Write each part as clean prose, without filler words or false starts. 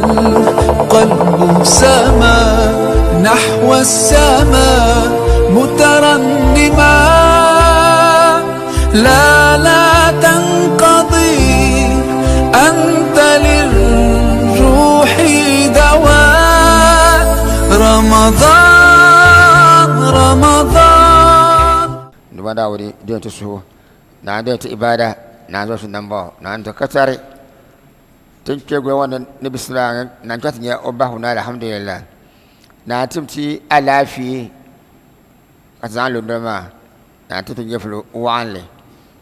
والقلب سما نحو السماء مترنما. لا لا تنقضي، أنت للروح دواء. رمضان رمضان. Duba Daawudi doya ti suhu, naa doya ti ibada, naa zo su nambɔɣu, naa n-ti ka tari ti kpe goli ŋɔ ni ni bisimilahi naa n-chaŋ ti nya o bahigu ni alhamdulillah. Naa tim ti alaafee ka ti zaŋ lo noli maa, naa ti ti nyɛvili waɣinli.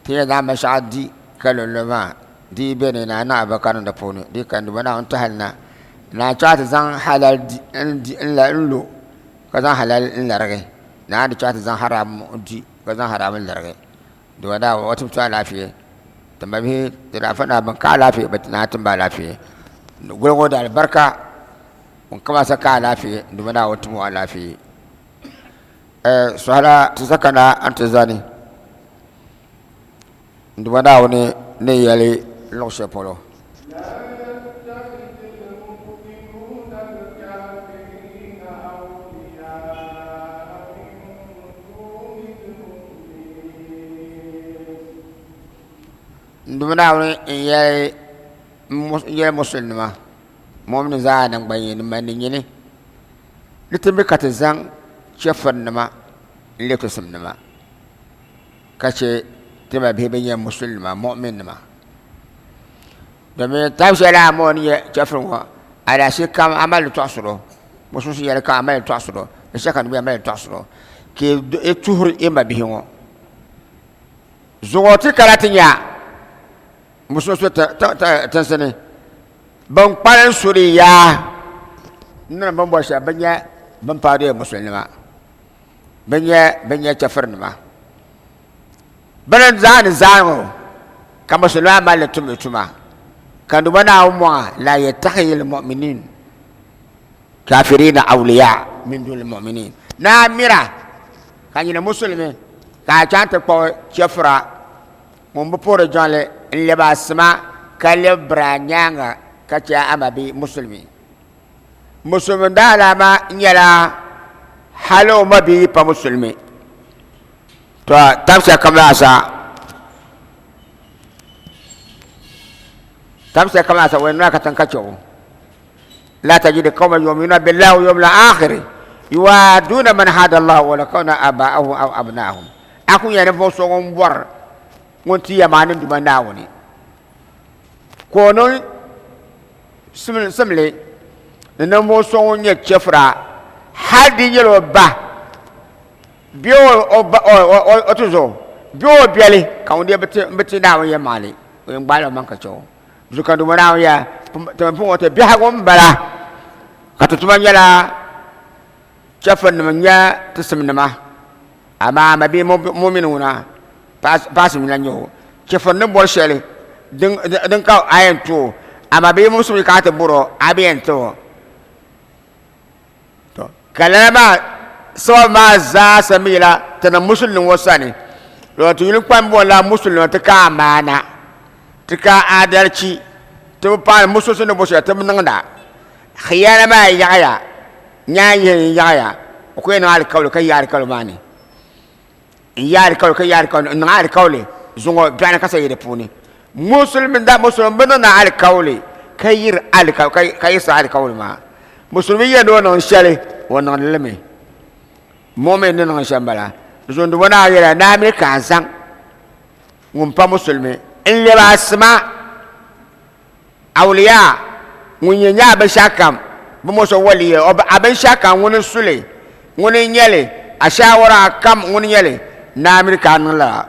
Ti yɛn zaŋ binshɛɣu di ka lo noli maa, di yi beni naa niŋ alibarika niŋ di puuni, di yi kani Duuma Naawuni tahili na, naa chaŋ ti zaŋ halali di n-lo ka zaŋ halali n-larigi. Naa di chaŋ ti zaŋ haram di ka zaŋ haram n-larigi. Duuma Naawuni o tim ti alaafee. Ti mabihi ti daa fa naa bin ka alaafee bi naa tim ba alaafee. Guli ŋɔ di alibarika ŋun kama sa ka alaafee Duuma Naawuni tim o alaafee. Sɔhila ti sa kana n ti zani Duuma Naawuni ni yɛli luɣ shɛli polo. Duuma Naawuni n-yɛli musulinima, mɔmini zaa naŋgban yini mani nyini, Di ti mi ka ti zaŋ chɛfurinima n-lebi ti simnima, ka chɛ ti mabihi bɛn nyɛ musulinima, muɣiminima. Domin tab shɛli a ma o ni nyɛ chɛfuri ŋɔ, alahichi kam a mali li tɔɣisir o, musulinsi yɛli kam a mali li tɔɣisir o, di shɛli ka di a mali li tɔɣisir o, ka i tuhiri i mabihi ŋɔ. Zuŋɔ ti kana ti nya musulinsi tinsi ni bin kpalim su di yaa n-niŋ bɛ ni bɔri shɛli, bɛ nyɛ bɛn paai doya musulinima, bɛ nyɛ bɛn nyɛ chɛfurinima. Bɛ ni zaani zaani ŋɔ ka musulima mali li tumdi tuma, ka Duuma Naawuni mɔŋa la yattakhidhil mu'minin kafirina awliya min dunil mu'minin. Naa mira ka nyini musulimi ka a chaŋ ti kpuɣi chɛfura ŋun bi puhiri jiŋli n-lɛbi a sima ka lɛbi biri a nyaaŋa ka chɛ a ma bi musulimi. Musulimi daalaama nyɛla hali o ma bi yi pa musulimi. To tabisa kam laasa tabisa kam laasa wani nuna ka tiŋ ka chɛ o la tajidi qawman yu'minuna billahi wal yawmil akhir yuwaduna man hada Allah wa law kana aba'ahum aw abna'ahum. A ku nyɛ ninvuɣu so ŋun bɔri ŋun ti ya maa ni Duuma Naawuni ka o niŋ simli ni ninvuɣu so ŋun nyɛ chɛfura hali di nyɛla o ba bee o tuzo bee o biɛli ka ŋun dee bi ti Naawuni yɛlimaŋli o yɛn gbaala o maŋ ka chɛ o. Zuɣu ka Duuma Naawuni ya ti mi puŋɔ ti biɛhigu m-bala ka ti tuma nyɛla chɛfurinima n-nyɛ ti simnima, amaa mabia mumini ŋuna paɣisim n-lan nyɛ o. Chɛfuri ni bɔri shɛli din ka a yɛn ti o, amaa bee musulimi ka a ti bɔr o, a bi yɛn ti o. To, ka lala maa sababu maa zaa sa mi yɛla ti niŋ musulinima ŋɔ sani. Lɔra ti yuli kpani bɔŋɔ la musulinima ti ka amaana, ti ka adalichi, ti bi paɣi musulinsi ni bɔ shɛli ti bi niŋda. Khiyaana maa yaɣiya, nyaa yihi n yaɣiya, o ku yɛn niŋ alikauli ka yi alikauli maa ni. N yi alikauli ka yi alikauli ni, n niŋ alikauli zuŋɔ biɛɣuni ka sa yi di puuni. Musulimi da musulimi bi niŋdi alikauli ka yiri alikauli ka yiɣisi alikauli maa. Musulimi yɛn ni o niŋ shɛli o niŋdi li mi. Mumin ni niŋ shɛm bala. Zundubo naa yɛla ni a mi ka a zaŋ ŋun pa musulimi n lɛbi a sima awliya ŋun yɛn nyɛ a binshɛɣu kam bɛ mo so waliya a binshɛɣu kam ŋuni n suli ŋuni n nyɛli a shaawara kam ŋuni n nyɛli ni a mini ka a niŋ lala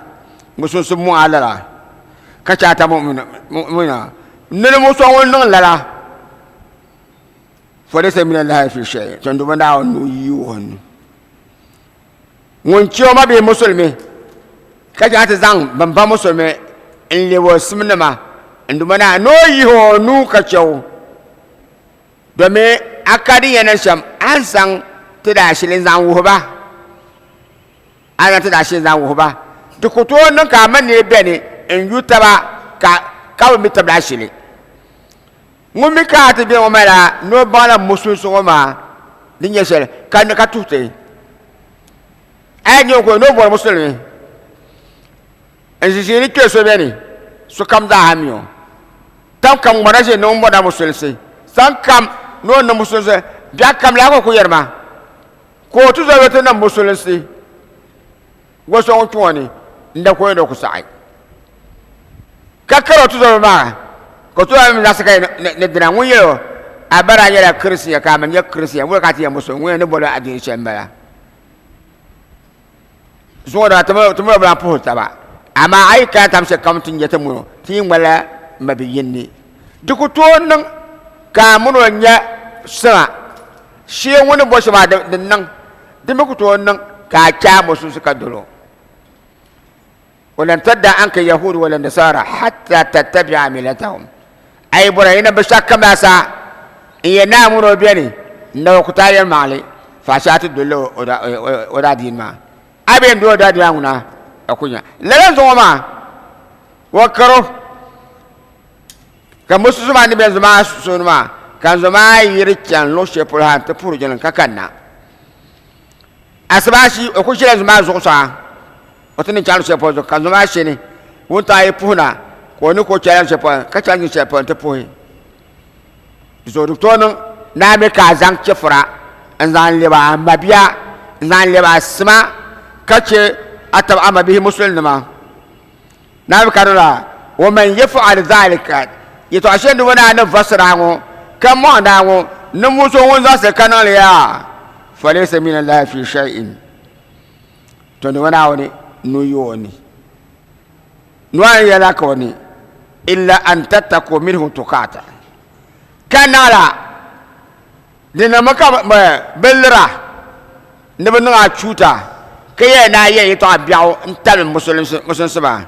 musulinsi mo a lala ka chɛ a ta mu'mina nini mo so ŋun niŋ lala falaysa min Allahi fi shay to nduba Naawuni ni o yi o ni ŋun chɛ o ma bee musulimi ka chɛ a ti zaŋ bin ba musulimi n lebi o simnima nduba Naa ni o yihi o nuu ka chɛ o domi a ka di yɛn niŋ shɛm a ni zaŋ ti daashili n zaŋ wuhi ba A zaŋ ti daashili zaŋ wuhi ba, di ku tooi niŋ ka a mini niriba beni n-yu taba ka ka bi mi tab daashili. Ŋun mi ka a ti be ŋɔ maa ni o baŋla musulinsi ŋɔ maa ni nyɛ shɛli ka ka tuhi ti. A yi nya o ka ni o bɔri musulimi n ʒi ʒiini kpe so beni sokam zaa ha mi o. Tam kam ŋmana ʒe ni ŋun bɔrila musulinsi san kam ni o niŋ musulinsi biɛɣu kam laa ka o ku yɛri ma ka o tuzɔriba ti niŋ musulinsi gɔ so ŋun kpi ŋɔ ni n da ku ni o ku saɣi ka kari o tuzɔriba maa ka o tuzɔriba mi zaɣisi ka ni dina ŋun yɛl o a bara nyɛla kirisiya ka a mi nyɛ kirisiya wula ka a ti yɛn musulim ŋun yɛn ni bɔri adiini shɛli m-bala zuŋɔ daa ti mali bi lahi puhiri taba amaa a yi kana tam shɛli kam ti nya ti mini o ti yi ŋmanila mabi yini di ku tooi niŋ ka a mini o nya sima shee ŋun ni bɔri shɛm maa di niŋ di mi ku tooi niŋ ka a chɛ a musulinsi ka doli o walan tarda anka yahudu wala nasara hatta tattabi'a millatahum a yi bɔra yi na bi shɛli kam laa saha n yɛn ni a mini o beni n na ku taai yɛlimaŋli faashee a ti dolila o daadiini maa a bi yɛn doli o daadiini maa ŋuna a ku nya lala zuɣu maa o karo ka musulinsi maa ni bɛ zoma suuni maa ka n zoma yiri chani luɣ shɛli polo ha n-ti puhiri jiŋli ka kanna asibaasi o ku ʒila zoma zuɣusaa o ti ni chaŋ shɛli polo ka zoma shini wuntaŋ yi puhi na ka o ni ku chɛla shɛli polo ka chaŋ shɛli polo n-ti puhi Di zuɣu di tooi niŋ ni a mi ka a zaŋ chɛfura n-zaŋ lɛbi a mabia n-zaŋ lɛbi a sima ka chɛ a taba a mabihi musulinima. Naawuni ka di la, Wa man yaf'al zalika, yɛtɔɣ shɛli di bo ni a ni vɔsiri a ŋɔ ka mɔɣindi a ŋɔ, ninvuɣ so ŋun zaɣisi ka niŋ li yaa, falaysa min Allahi fi shay'in, to di bo Naawuni nuu yi o ni. Nua n yɛla ka o ni illa an tattaku minhu tukata ka naɣila di niŋmi ka bi lira ni bi niŋ a chuuta ka yɛli ni a yɛn yɛtɔɣa biɛɣu n tabi musulinsi maa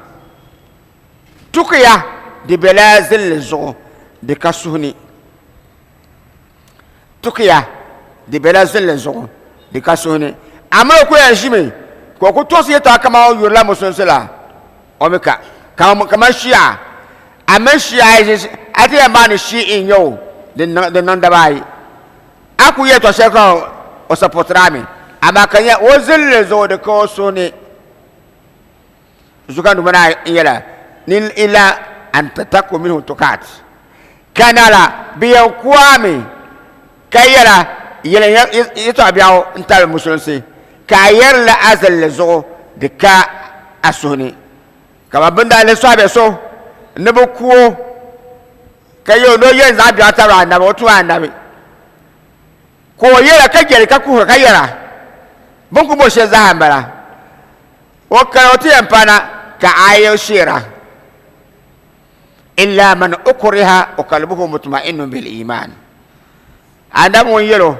tukiya di bela zilli zuɣu di ka suhu ni tukiya di bela zilli zuɣu di ka suhu ni amaa o ku yɛn ʒimi ka o ku tɔɣisi yɛtɔɣa kaman o yurila musulinsi la o mi ka kaman shia a mini shia a ti yɛn maani shi'i n-nyɛ o di niŋ daba ayi a ku yɛtɔɣ shɛli ka o sapɔtiri a mi amaa ka nya o zilli zuɣu di ka o suhu ni zuka numa na n yɛla ni ila an tataku minhu tukat ka nala bi yɛn kuami ka yɛla yɛla yɛtɔɣa biɛɣu n tali musulinsi ka a yɛrila a zilli zuɣu di ka a suhu ni kama bin daa le sɔhibe so ni bi ku o ka yɛ o ni o yɛn zaɣ biɛɣu tabili anabi o tum anabi ka o yɛla ka jɛli ka kuhiri ka yɛra bin ku bo shɛli zaa n bala O kali o ti yɛn paana ka a yɛ sheera illa man ukriha wa qalbuhu mutma'innun bil iman. Annabi ŋun yɛl o,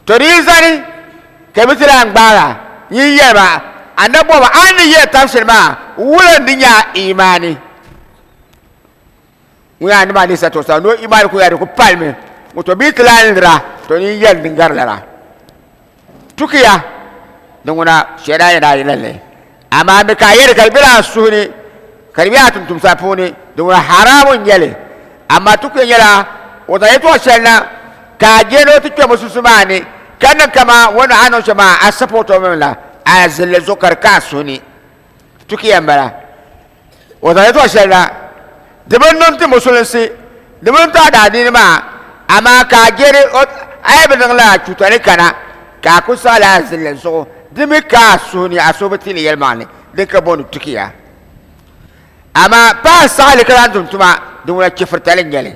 To di yi zani ka bɛ ti lahi gbaag a, nyin yɛli ba, Annabi bɔhi ba, A ni yɛli tab shɛli maa, wula n-di nyɛ a imaani? Ŋun yɛn Annabi alayhi salatu wasalam ni o imaani kuli yaa di ku palimi, ŋun to bɛ yi ti lahi lira, to nyin yɛli din gari lala. Tukiya di ŋuna shɛda yɛn daa yɛlli amaa mi ka a yɛli ka di bela a suhu ni ka di be a tumtumsa puuni di ŋuna haramu n nyɛli amaa tukiya nyɛla o zaŋ yɛtɔɣ shɛli na ka a je ni o ti kpɛ mususu maa ni ka niŋ kaman o ni a niŋ shɛm maa a sapoti o mi la a zilli zuɣu ka di ka a suhu ni tukiya n bala o zaŋ yɛtɔɣ shɛli na di bi niŋ ti musulinsi di bi niŋ ti a daadiini maa amaa ka a jeri a yi bi niŋ lala chuuta ni kana ka a ku saɣi lala zilli zuɣu di mi ka a suhu ni a suhu bi tili yɛlimaŋli din ka booni tukiya amaa pa a saɣi li ka zaŋ tum tuma din ŋuna chɛfuritali n nyɛli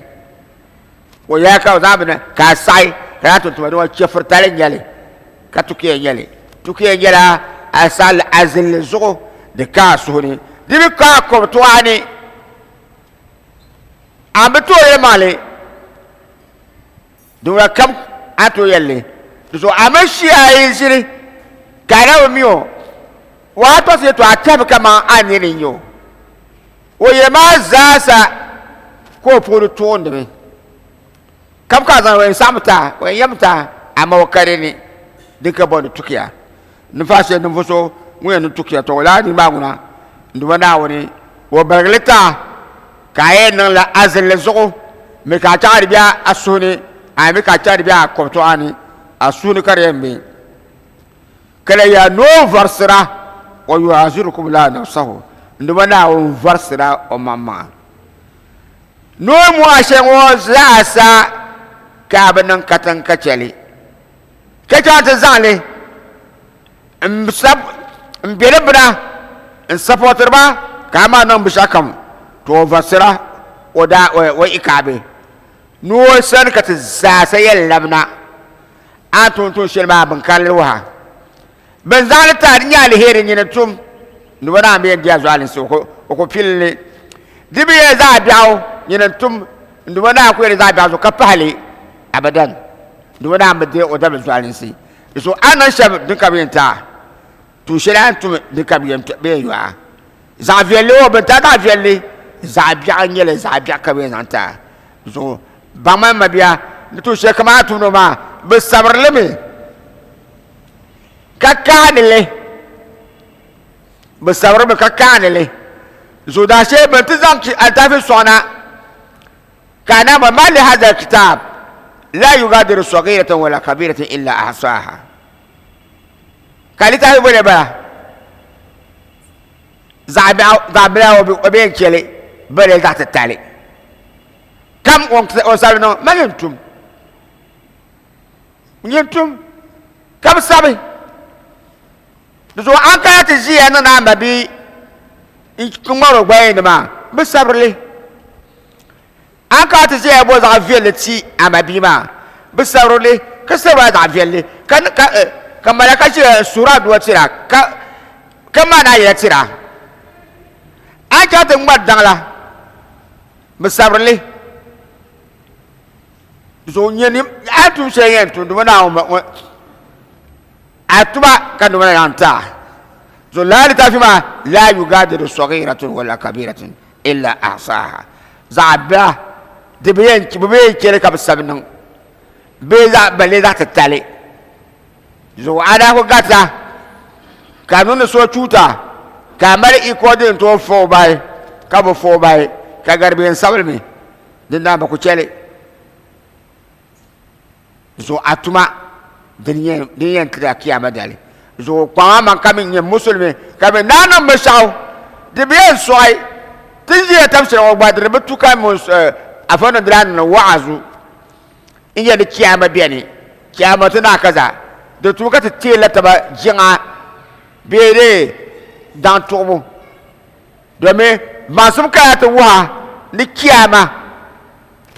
o yɛla ka o zaŋ bini ka a saɣi ka zaŋ tum tuma din ŋuna chɛfuritali n nyɛli ka tukiya nyɛli tukiya nyɛla a saɣi a zilli zuɣu di ka a suhu ni di mi ka a kɔbu tɔɣa ni a bi tooi yɛlimaŋli din ŋuna kam a tooi yɛlli di zuɣu a mi shia a yi ʒiri ka a na bi mi o waa tɔsi yɛtɔɣa tɛbi kaman a nini n-nyɛ o o yɛli maa zaasa ka o puuni tuɣindimi kam ka a zaŋ o yɛn saɣim tahi o yɛn yɛm tahi amaa o ka di ni din ka bɔndi tukiya ni faashee ninvuɣ so ŋun yɛn ni tukiya tɔ o laa nini maa ŋuna n Duuma Naawuni o baligili tahi ka a yɛn niŋla a zilli zuɣu. Mi ka a chaɣa di bɛ a suhu ni, a mi ka a chaɣa di bɛ a kɔbitɔɣa ni, a suhu ni ka di yɛn be. Kala ya ni o varisira, wa yuhazirukum la nafsahu, n Duuma Naawuni varisira o maŋmaŋa. Ni o mu a shɛli ŋɔ zaasa ka a bi niŋ katiŋ ka chɛ li, ka chaŋ ti zaŋ li n be di bina n sapɔtiri ba ka a maa niŋ binshɛɣu kam to o varisira o daa o ikaabi ni o sani ka ti zaasa yɛn labina a ni tooi tum shɛli maa bin karili wuha bin zaŋli ti a di nyɛ aliheri nyini tum ni o naan bi yɛn di a zualinsi o ku pili li di bi yɛn zaɣ biɛɣu nyini tum n duba naa ku yɛli zaɣ biɛɣu zuɣu ka pahali abadan duba naa bi deei o dabili zualinsi di so a niŋ shɛm din ka bi yɛn ti a tuun shɛli a ni tum din ka bi yɛn yo a zaɣ viɛlli o bin ti a zaɣ viɛlli zaɣ biɛɣu n nyɛli zaɣ biɛɣu ka bi yɛn zaŋ ti a zuɣu baŋ ma mabia ni tuun shɛli kam a ni tumdi o maa bi sabiri li mi ka kaani li bi sabiri mi ka kaani li zuɣu daa shee bin ti zaŋ alitaafi sɔŋna ka a naama ma li hadha kitab la yugadiru sagiratan wala kabiratan illa ahsaha ka litaafi bole bala zaɣ bila o bɛ yɛn chɛli bala zaɣ titali kam o sabi niŋ ma yɛn tum n yɛn tum ka bi sabi di zuɣu an kana ti ʒiya niŋ a ma bi n ŋmari o gbaya ni maa bi sabirili an kana ti ʒiya bo zaɣ viɛlli ti a ma bia maa bi sabirili ka sabira zaɣ viɛlli ka ka ka malaka ʒiya n suhuri aduwa tira ka ka maani a yɛla tira a chaŋ ti ŋmari daŋla bi sabirili zuɣu nyɛ ni a tum shɛli yɛn tum duma Naawuni a tuma ka duma na ta so laa litaafi maa la yugadiru sagiratun wala kabiratun illa ahsaha zaɣ bila di bi yɛn bi yɛn chɛli ka bi sabi niŋ bee zaɣ balee zaɣ titali zuɣu a daa ku garita ka a niŋdi so chuuta ka a mali iko din tooi fo bahi ka bi fo bahi ka gari bɛ yɛn sabili mi din daa bi ku chɛli zuɣu a tuma din yɛn tiri a kiyama dali zuɣu kpaŋa man ka mi nyɛ musulimi ka bi naa niŋ binshaɣu di bi yɛn sɔɣi ti ʒiya tab shɛli ŋɔ gba di bi tu ka afa ni daa niŋ wa'azu n yɛli ni kiyama bɛni kiyama ti naa ka zaa di tu ka ti teela taba jiŋa bee dee daŋ tuɣibu domin baŋsim kana ti wuha ni kiyama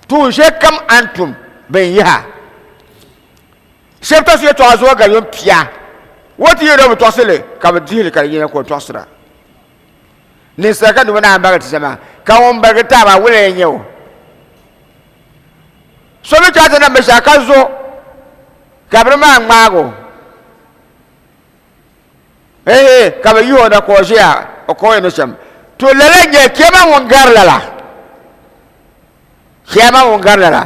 tuun shɛli kam a ni tum bin yiha shɛba tɔɣisi yɛltɔɣa zuɣu ka yuun pia o ti yɛli o bi tɔɣisi li ka bi dihili ka di yina ka o tɔɣisira ninsal ka dubu naan baligi ti shɛm maa ka ŋun baligi taai maa wula n-nyɛ o so mi chaŋ ti niŋ binshɛɣu ka zo ka bini maa ŋmaag o Ehe ka bɛ yihi o na ka o ʒiya o ka o yɛn ni shɛm. To lala n-nyɛ kpɛma ŋun gari lala. Kpɛma ŋun gari lala.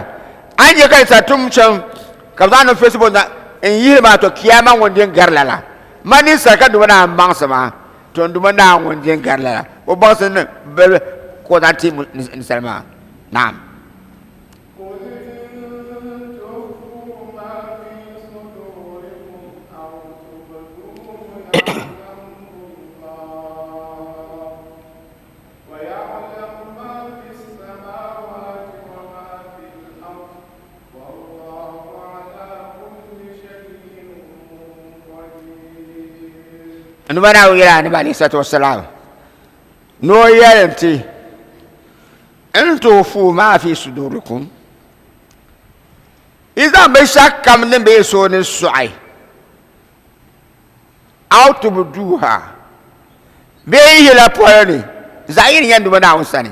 A ni nyɛ ka sa tum shɛm ka bɛ zaŋ niŋ Facebook na n-yihili maa to kpɛma ŋun din gari lala. Ma ninsal ka Duuma Naawuni baŋsi maa to n Duuma Naawuni ŋun din gari lala. O baŋsi ni bɛ ka o zaŋ ti ninsal maa. Naam. قل إن تخفوا ما في صدوركم أو تبدوه يعلمه الله ويعلم ما في السماوات وما في الأرض والله على كل شيء قدير. Annabi Naawuni yɛli Annabi alayhi salatu wassalam ni o yɛli nti In tukhfu ma fi sudurikum, yi zaŋ binshɛɣu kam din be yi suhu ni sɔɣi, aw tubduha, bee yi yihila polo ni, zaɣ yini nyɛla Duuma Naawuni sani,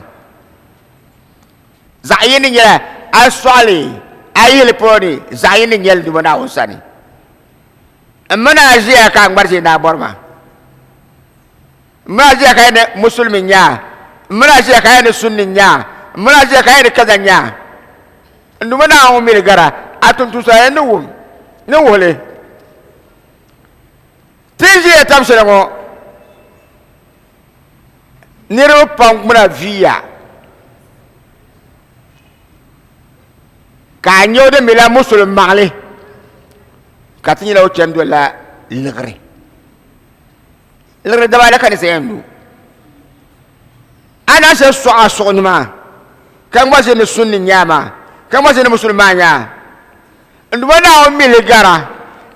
zaɣ yini nyɛla a sɔɣi li a yihili polo ni, zaɣ yini nyɛla Duuma Naawuni sani. M mini a ʒiya ka a ŋmari ʒe naa bɔri ma. M mini a ʒiya ka yɛli ni musulimi n-nyɛ a. M mini a ʒiya ka yɛli ni sunni n-nyɛ a. M mini a ʒiya ka yɛli ni kaza n-nyɛ a. N Duuma Naawuni ŋun mi li gara, a tuntumsa yɛn ni wum ni wuhi li. Ti ni ʒiya tab shɛli ŋɔ, niriba pam gbuna viiya. Ka a nyɛ o di mila musulim maɣili ka ti nyɛla o chani dolila liɣiri. Liɣiri daba ala ka ni yɛn lu. A na shɛli sɔɣi a suɣu ni maa ka gba ʒe ni sunni nyaa maa ka gba ʒe ni musulim maa nyaa. N Duuma Naawuni mi li gara.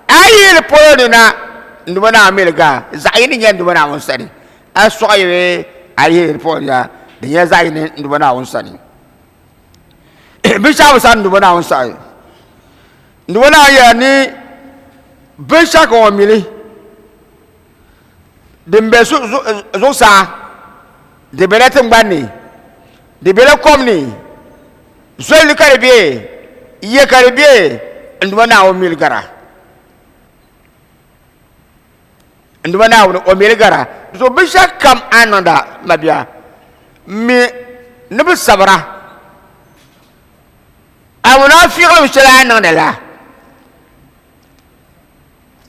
A yi yili polo ni na, n Duuma Naawuni mi li gara. Zaɣ yini nyɛ n Duuma Naawuni sani. A sɔɣi yi bee a yi yili polo ni na, di nyɛla zaɣ yini n Duuma Naawuni sani. Binshɛɣu bi saɣi n Duuma Naawuni saɣi. N Duuma Naawuni yɛla ni binshɛɣu ka o mi li din be zuɣusaa, di bela tiŋgbani ni, di bela kom ni, zoli ni ka di be, ya ka di be, n Duuma Naawuni mi li gara. N Duuma Naawuni o mi li gara. So binshɛɣu kam a ni niŋda mabia, mi ni bi sabira. A munaafiɣilim shɛli a ni niŋdi la,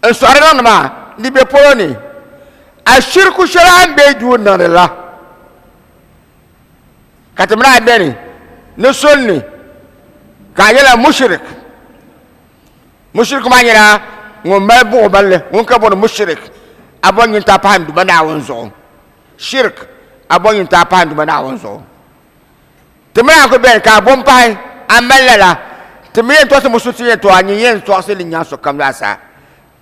N sɔhiri niŋdi maa di be polo ni, a shiriku shɛli a ni be duu niŋdi la, ka ti mini a beni ni soli ni, ka a nyɛla mushirik. Mushirik maa nyɛla ŋun mali buɣuballi, ŋun ka bɔri mushirik, a bɔri nyintaa pahi n Duuma Naawuni zuɣu. Shirik, a bɔri nyintaa pahi n Duuma Naawuni zuɣu. Ti mini a ku beni ka a bo m-pahi, a mali lala. Ti mi yɛn tɔɣisi musulisi yɛltɔɣa, nyin yɛn tɔɣisi li nyaŋ sokam zaasa.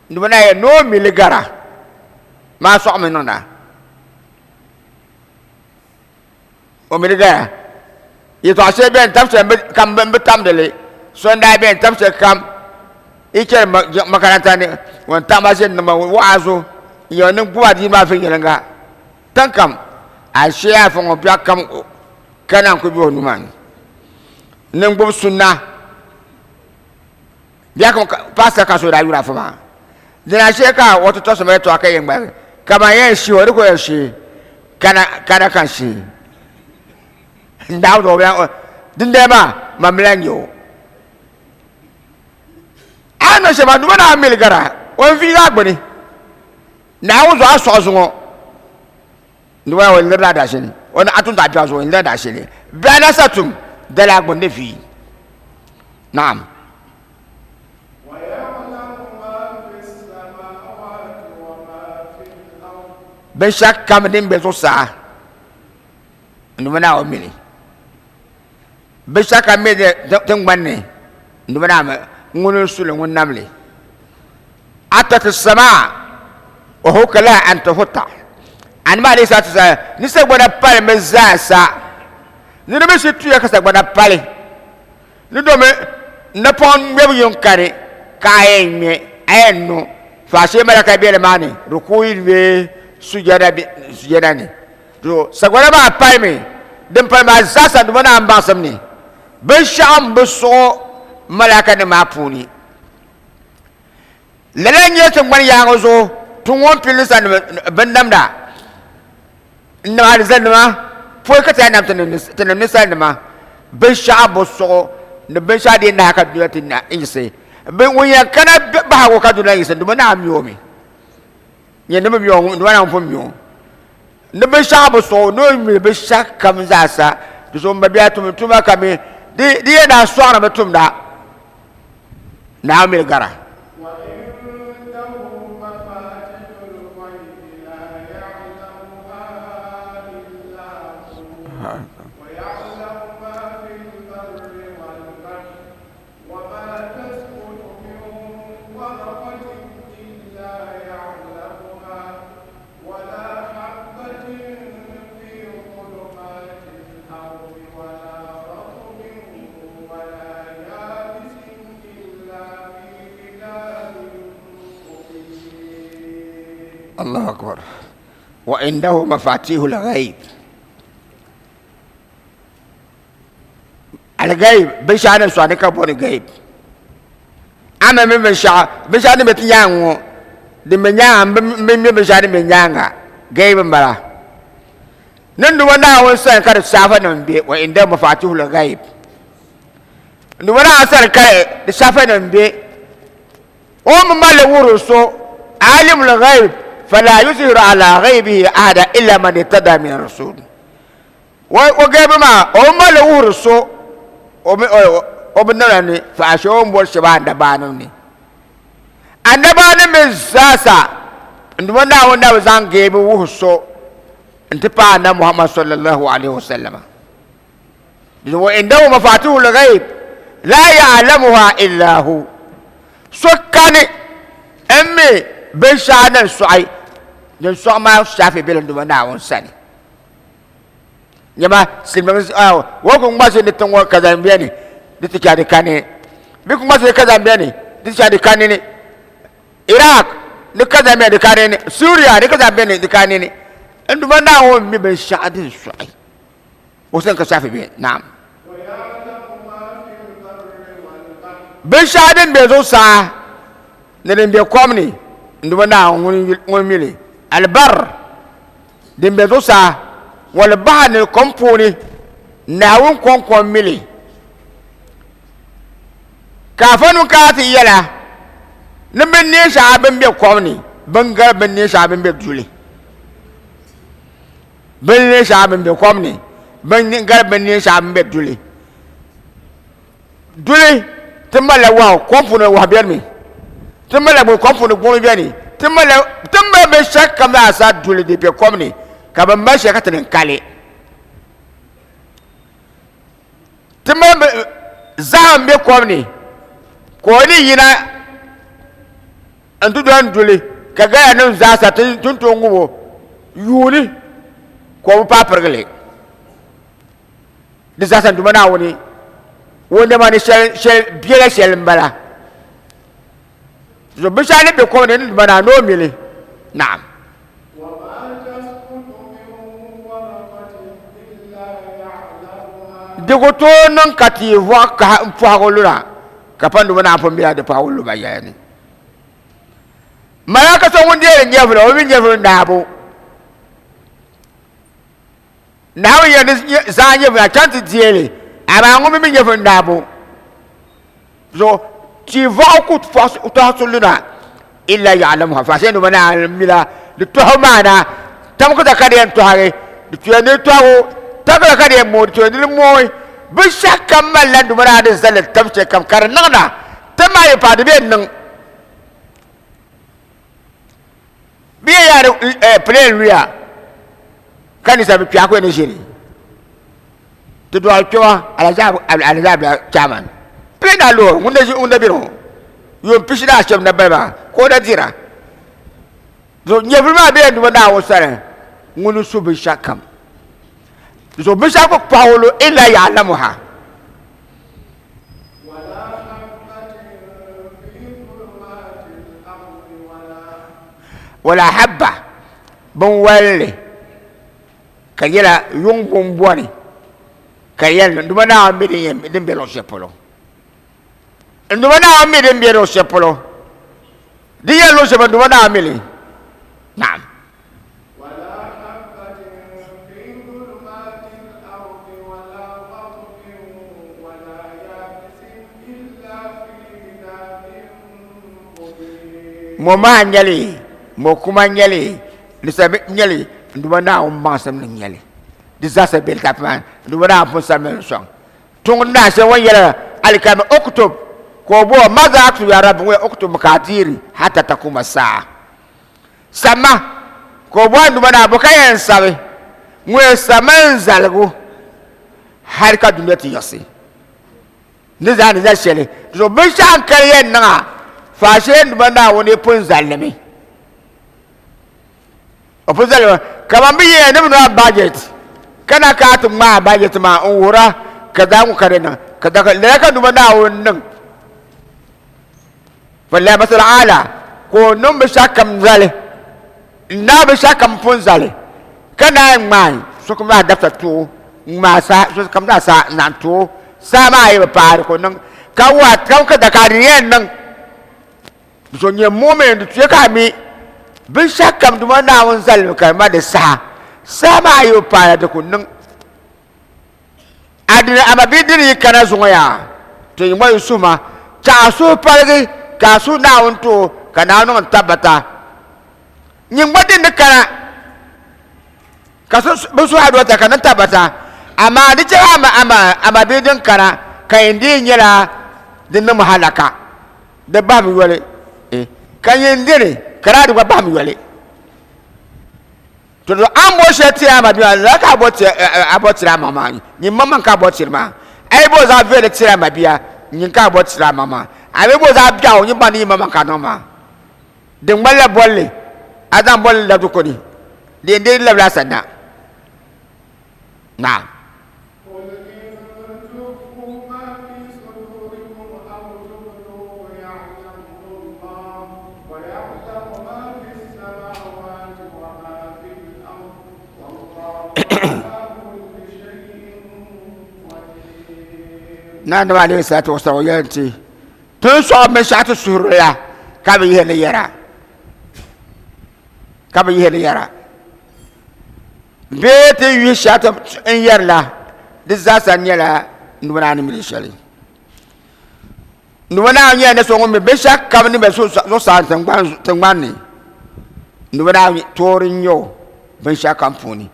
Di mi na yɛn ni o mi li gara maa sɔɣimi niŋda. O mi li gara. Yɛltɔɣa shɛli beni tam shɛli kam m bi tamdi li. So n daa beni tam shɛli kam yi chani makaranta ni ŋun taɣi ma ʒini niŋ ma wa'azu n-yɛli ni gbubi adiini maa viɛnyɛliŋga. Tiŋ kam a shee afa ŋɔ biɛɣu kam ka naan ku be o nuu maa ni ni n gbubi sunna biɛɣu kam paasita ka so daa yuri afa maa dina shee ka o ti tɔsi ma yɛltɔɣa ka yɛn ŋmaligi kaman yɛn shee o di ku yɛn shee kana kana ka n shee n daa dindali maa man mi lahi nyɛ o a ni niŋ shɛm maa duma naa mili gara o ni viigi a gbuni Naawuni zuɣu a sɔɣi zuŋɔ ni waya o lirila daashili o ni a tum zaɣ biɛɣu zuɣu o lirila daashili bɛ na sa tum dala a gbuni ni vi naam. Binshɛɣu kam din be zuɣusaa n Duuma Naawuni mi li. Binshɛɣu kam be tiŋgbani ni n Duuma Naawuni ŋuni n-su li ŋun nam li. Atat as-samaa wa huka laha an tahuta. Annabi alayhi salatu wasalam ni sagbana palimi zaasa. Niriba shi tuya ka sagbana pali ni domi napɔŋ ŋmɛbu yin kani ka a yɛn ŋmɛ a yɛn no faashee malaka be nimaani rukuyi bee sujada ni. To sagbana maa palimi din pali maa zaasa Duuma Naawuni baŋsim ni binshɛɣu m-bi suɣi malaka nim maa puuni. Lala n-nyɛ tiŋgbani yaaŋa zuɣu tuŋ ŋɔ m-pili sa binnamda n-niŋ alizanima pɔi ka ti yaa nam tinim ninsalinima binshɛɣu bi suɣu ni binshɛɣu din nahi ka dunia ti yiɣisi. Ŋun yɛn kana bahigu ka dunia yiɣisi Duuma Naawuni mi o mi. Nyɛ ni bi mi o Duuma Naawuni pun mi o. Ni binshɛɣu bi suɣu ni o mi binshɛɣu kam zaasa di zuɣu m mabia tum tuma ka mi di yɛn daa sɔɣirimi tumda. Naawuni mini gara. الله أكبر وعنده مفاتيح الغيب الغيب بنشأ سؤال كبون غيب ama mi binshaɣu binshaɣu din bɛ ti nyaangi ŋɔ din bɛ nyaanga n bi mi binshaɣu din bɛ nyaanga gaibi n bala Ninduma Naawuni sani ka di saafanim be, wa indahu mafatihul ghaib. Ninduma Naawuni sani ka di saafanim be. O mi mali wuhiri so alimul ghaib fala yuzhiru ala ghaibihi ahada illa man irtada min rasul. O gaibi maa, o mi mali wuhiri so o o bi niŋla ni faashee o ni boli shɛba anabaanim ni. Anabaanim mi zaasa n Duuma Naawuni na bi zaŋ geebu wuhi so n-ti paai Anabi Muhammad sallallahu alaihi wasallam. Wa indahu mafatihul ghaib la ya'lamuha illa hu. So kani n mi binshɛɣu din sɔɣi, din sɔɣi maa shaafi bela n Duuma Naawuni sani. Nyama silimiinsi wo ku ŋmasi ni tiŋ ŋɔ kaza n beni di ti chahi di kani bɛ ku ŋmasi ni kaza n beni di ti chahi di kani ni Iraq ni kaza n beni di kani ni Syria ni kaza n beni di kani ni n Duuma Naawuni mi binshɛɣu din sɔɣi o sani ka shaafi be naam binshɛɣu din be zuɣusaa ni din be kom ni n Duuma Naawuni ŋun mi li albar Din be zuɣusaa, wali bahi ni kom puuni, Naawuni kɔŋko m-mi li. Ka afa nun kana ti yɛla ni binneen shɛŋa bɛn be kom ni bɛn gari binneen shɛŋa bɛn be duli. Binneen shɛŋa bɛn be kom ni bɛn gari binneen shɛŋa bɛn be duli. Duli ti malila wahu kom puuni wahu beni mi ti malila gbuɣi kom puuni gbuɣi beni ti malila ti mali binshɛli kam zaa sa duli di bɛ kom ni ka bi mali shɛli ka ti niŋ kali ti mali zaham bɛ kom ni ka o ni yina n ti doli duli ka gaya nim zaa sa ti ni tooi ŋubo yuuni ka o bi paai pirigili. Di zaa sa Duuma Naawuni o nɛma ni shɛli biɛla shɛli m-bala. So binshɛɣu ni be kom ni ni Duuma Naawuni ni o mi li. Naam. Di ku tooi niŋ ka tia vɔɣu kahi m-pɔhigi luna ka pa Duuma Naawuni pun mila di pɔhigu luma yɛla ni. Malaika so ŋun deeri nyɛvili, o mi nyɛvili naabu. Naawuni yɛli ni zaa nyɛvuli a chaŋ ti deei li, amaa ŋun mi mi nyɛvuli naabu zuɣu tia vɔɣu ku tɔhi luna illa ya'lamuha faashee nima naan mila di tɔhibu maa na tamkita ka di yɛn tɔhigi di tuya ni tɔhigu tamkita ka di yɛn mooi di tuya ni di mooi binshɛɣu kam malila nima naa ni zali tam shɛli kam ka di niŋda ti maa yi paai di bɛ niŋ Bɛ yɛn yaa ni plane luya ka ninsal bi kpɛhi ka ni ʒiri ti dɔɣi kpɛma alizabila chairman plane daa lu ŋun da ŋun da bɛ ŋɔ yuun pishi ni ashɛm na bali maa ka o da dira so nyɛvuli maa bɛ yɛn Naawuni sani ŋuni su binshɛɣu kam so binshɛɣu ku paɣi o lu illa ya'lamuha. Wala habba binwalli ka nyɛla yuŋ bumbɔni ka yɛli ni Duuma Naawuni mi din be luɣ shɛli polo. N Duuma Naawuni mi din be luɣ shɛli polo. Di yɛli luɣ shɛli polo, n Duuma Naawuni mi li. Naam. Ŋɔ maa n-nyɛ li, ŋɔ kuma n-nyɛ li, ni sabi n-nyɛ li, n Duuma Naawuni baŋsim ni n-nyɛ li. Di zaasa be litaafi maa ni, n Duuma Naawuni pun sabimi li sɔŋ. Tuŋ naa shɛli ŋun yɛli alikama uktub, ka o bɔhi o, Maza aktub ya Rabbi? Ŋun yɛli, Uktub makaadiri hatta takuma saa. Sabima, ka o bɔhi n Duuma Naawuni, bɔ ka yɛn sabi? Ŋun yɛli, Sabimi n zaligu hali ka dunia ti yiɣisi. Ni zaa ni zali shɛli zuɣu binshɛɣu n-kali yɛn niŋ a, faashee n Duuma Naawuni pun zali li mi. O pun zali li mi. Kaman bɛ yɛya ni bɛ niŋ a budget, ka na ka a ti ŋmaai a budget maa n-wuhir a ka daa ŋɔ ka di niŋ, ka daa ka lala ka n Duuma Naawuni niŋ. Walilahi masal aala, ka o niŋ binshɛɣu kam zali, n-naai binshɛɣu kam pun zali, ka naai ŋmaai sokam zaa dabisa ti o, ŋ-ŋmaai saha, sokam zaa saha n-zaŋ ti o, saha maa yi bi paai di ku niŋ, ka wuhi a ka da ka di yɛn niŋ. So nyɛ mumin, di tuya ka a mi binshɛɣu kam Duuma Naawuni zali mi ka di mali di saha, saha maa yi bi paai di ku niŋ. A dini ama bee dini yi kana zuŋɔ yaa, to yi ŋɔ yi suhu ma, ka a suhu paligi, ka a suhu Naawuni ti o, ka Naawuni niŋ n-tabbata. Nyin gba din ni kana, ka so bi suhi aduata ka niŋ tabbata, amaa di chɛ ama ama ama bee din kana, ka yɛn dii nyɛla di niŋmi halaka di bahimi yoli ka yɛn dini ka daa di gba bahimi yoli to to an bo shɛli ti a ma bia lala ka a bo ti a bo tiri a maŋ maa nyin maŋmaŋ ka a bo tiri maa a yi bo zaɣ viɛlli tiri a ma bia nyin ka a bo tiri a maŋ maa a mi bo zaɣ biɛɣu nyin baŋ ni nyin maŋmaŋ ka a niŋ maa di ŋmanila bolli a zaŋ bolli labi ko ni di yɛn deei labila a sanna naam. قل إن تخفوا ما في صدوركم أو تبدوه يعلمه الله ويعلم ما في السماوات وما في الأرض والله على كل شيء قدير. Naa Nabi alayhi salatu wasalam yɛli ti ti ni sɔɣi binshɛɣu ti suhuri la ka bi yihi li yɛra ka bi yihi li yɛra bee ti yuhi shɛli ti n yɛri la di zaasa nyɛla nubi naa ni mi di shɛli nubi naa nyɛla ni so ŋun mi binshɛɣu kam ni bɛ zuɣusaa tingbani ni nubi naa toori n nyɛ o binshɛɣu kam puuni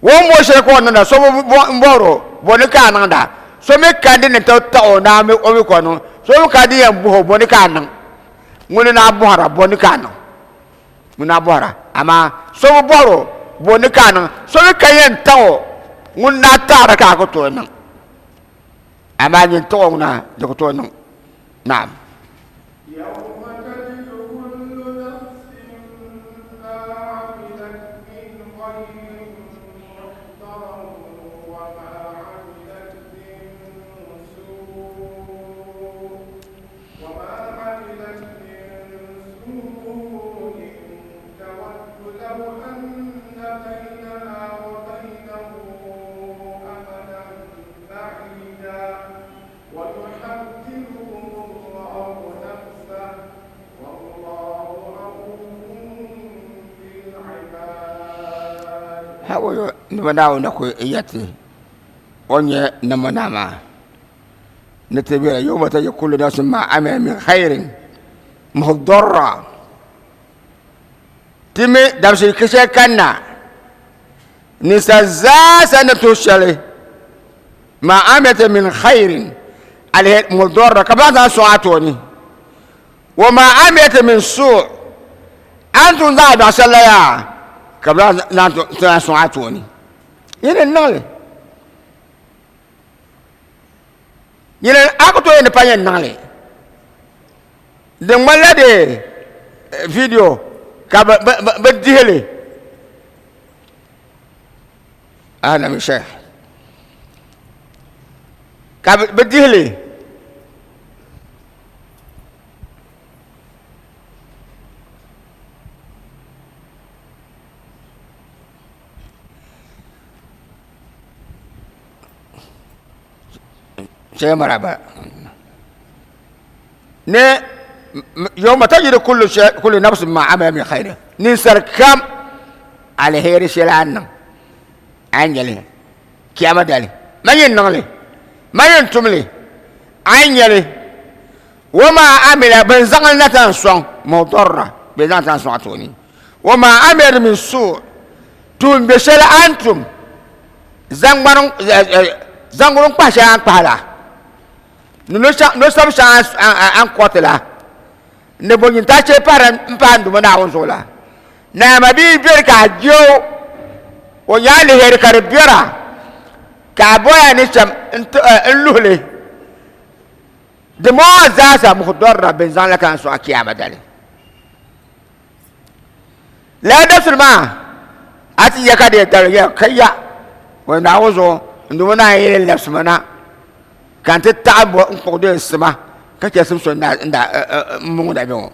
O ni bo shɛli ka o niŋda so bi bɔhiri o bo ni ka a niŋda so mi ka di ni ti taɣi o ni o mi ka o niŋ so mi ka di yɛn bɔhi o bo ni ka a niŋ ŋuni n-daa bɔhira bo ni ka a niŋ ŋuni n-daa bɔhira amaa so bi bɔhiri o bo ni ka a niŋ so mi ka yɛn taɣi o ŋuni n-daa taɣira ka a ku tooi niŋ amaa nyin taɣi o ŋuna di ku tooi niŋ naam. يوم تجد كل نفس ما عملت من خير محضرا وما عملت من سوء وما عملت من سوء تود لو أن بينها وبينه أمدا بعيدا ويحذركم الله نفسه والله رؤوف بالعباد. Ha o nima Naawuni na ku yɛti o nyɛ nima naa maa ni ti bela yawma tajidu kullu nafsin ma amilat min khairin muhdarra ti mi dabisili shɛli kanna ninsal zaa sa ni tuhi shɛli ma amilta min khairin alheri mudarra ka bɛ zaŋ sɔŋ a tooni wa ma amilta min su a ni tum zaɣ biɛɣu shɛli la yaa ka bɛ zaŋ sɔŋ a tooni nyini n niŋli nyini a ku tooi ni pa yɛn niŋli di ŋmanila de video ka bi dihili ahlan bi sheikh ka bi dihili shee maraba ni yawma tajidu kullu shay kullu nafsin ma amila min khairin ninsal kam alheri shɛli a niŋ a ni nyɛli kiyama dali man yɛn niŋli man yɛn tumli a ni nyɛli wa ma amila bin zaŋli na tan sɔŋ mudarra bɛ zaŋ tan sɔŋ a tooni wa ma amila min su tum bɛ shɛli a ni tum zaŋgburim kpahi shɛli a ni kpahi la ni no sabi shɛŋa a ni kɔriti la ni bo nyintaa chɛ pahiri n pahi n Duuma Naawuni zuɣu la. Naama bia beri ka a je o, o nya aliheri ka di bera, ka a bɔya ni shɛm n luhi li. Dimbɔŋɔ zaasa muhudɔrira bɛn zaŋ la ka n sɔɣi kiyaama dali. Lala dabisili maa a ti nya ka di yɛn tabili yɛli ka ya o Naawuni zuɣu n Duuma Naawuni yɛli labisi ma na ka n ti taɣi bo n kpuɣi do sima ka chɛ sim so n daa n muŋda bɛ ŋɔ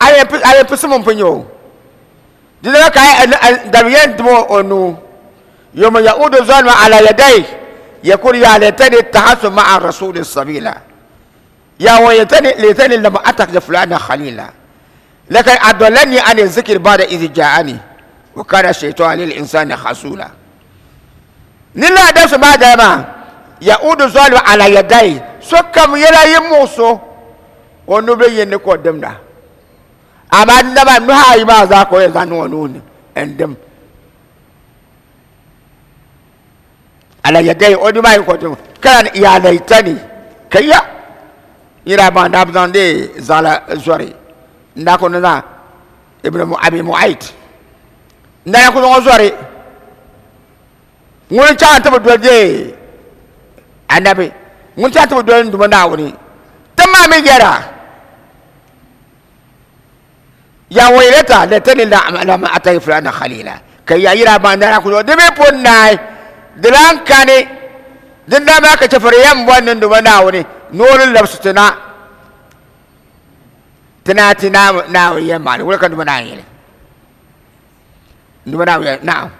a yɛn pisi mi n-pun nyɛ o di lala ka dabi yɛn dim o nuu yawma ya'udu zalimu ala yadayhi yaqulu ya laytani ittakhadhtu ma'a rasuli sabila ya waytani laytani lam attakhidh fulana khalila lakad adallani ani zikri ba'da idh ja'ani wa kana shaytanu lil insani khasula ni lala dabisi maa dali maa ya'udu zalimu ala yadayhi sokam yɛla yi muɣiso o nubili yini ni ka o dimda amaa naba nuhi ayi maa zaa ka o yɛn zaŋ niŋ o nuu ni n dim. Ala yadai o dima yi ko kana ya laitani kayya ira ba da zan de zala zori nda ko na ibn abi mu'ayt nda ko no zori ŋun chaŋ ti bi doli dee anabi ŋun chaŋ ti bi doli n Duuma Naawuni ti maa mi yɛra ya waylata laitani lam attakhidh fulana khalila ka ya yira baŋ dana ku di mi pun naai di lan kani din daa maa ka chɛfiri yɛn bɔri ni n Duuma Naawuni ni o ni labisi ti na ti na ti Naawuni yɛn maali wula ka n Duuma Naawuni yɛli n Duuma Naawuni yɛli naam.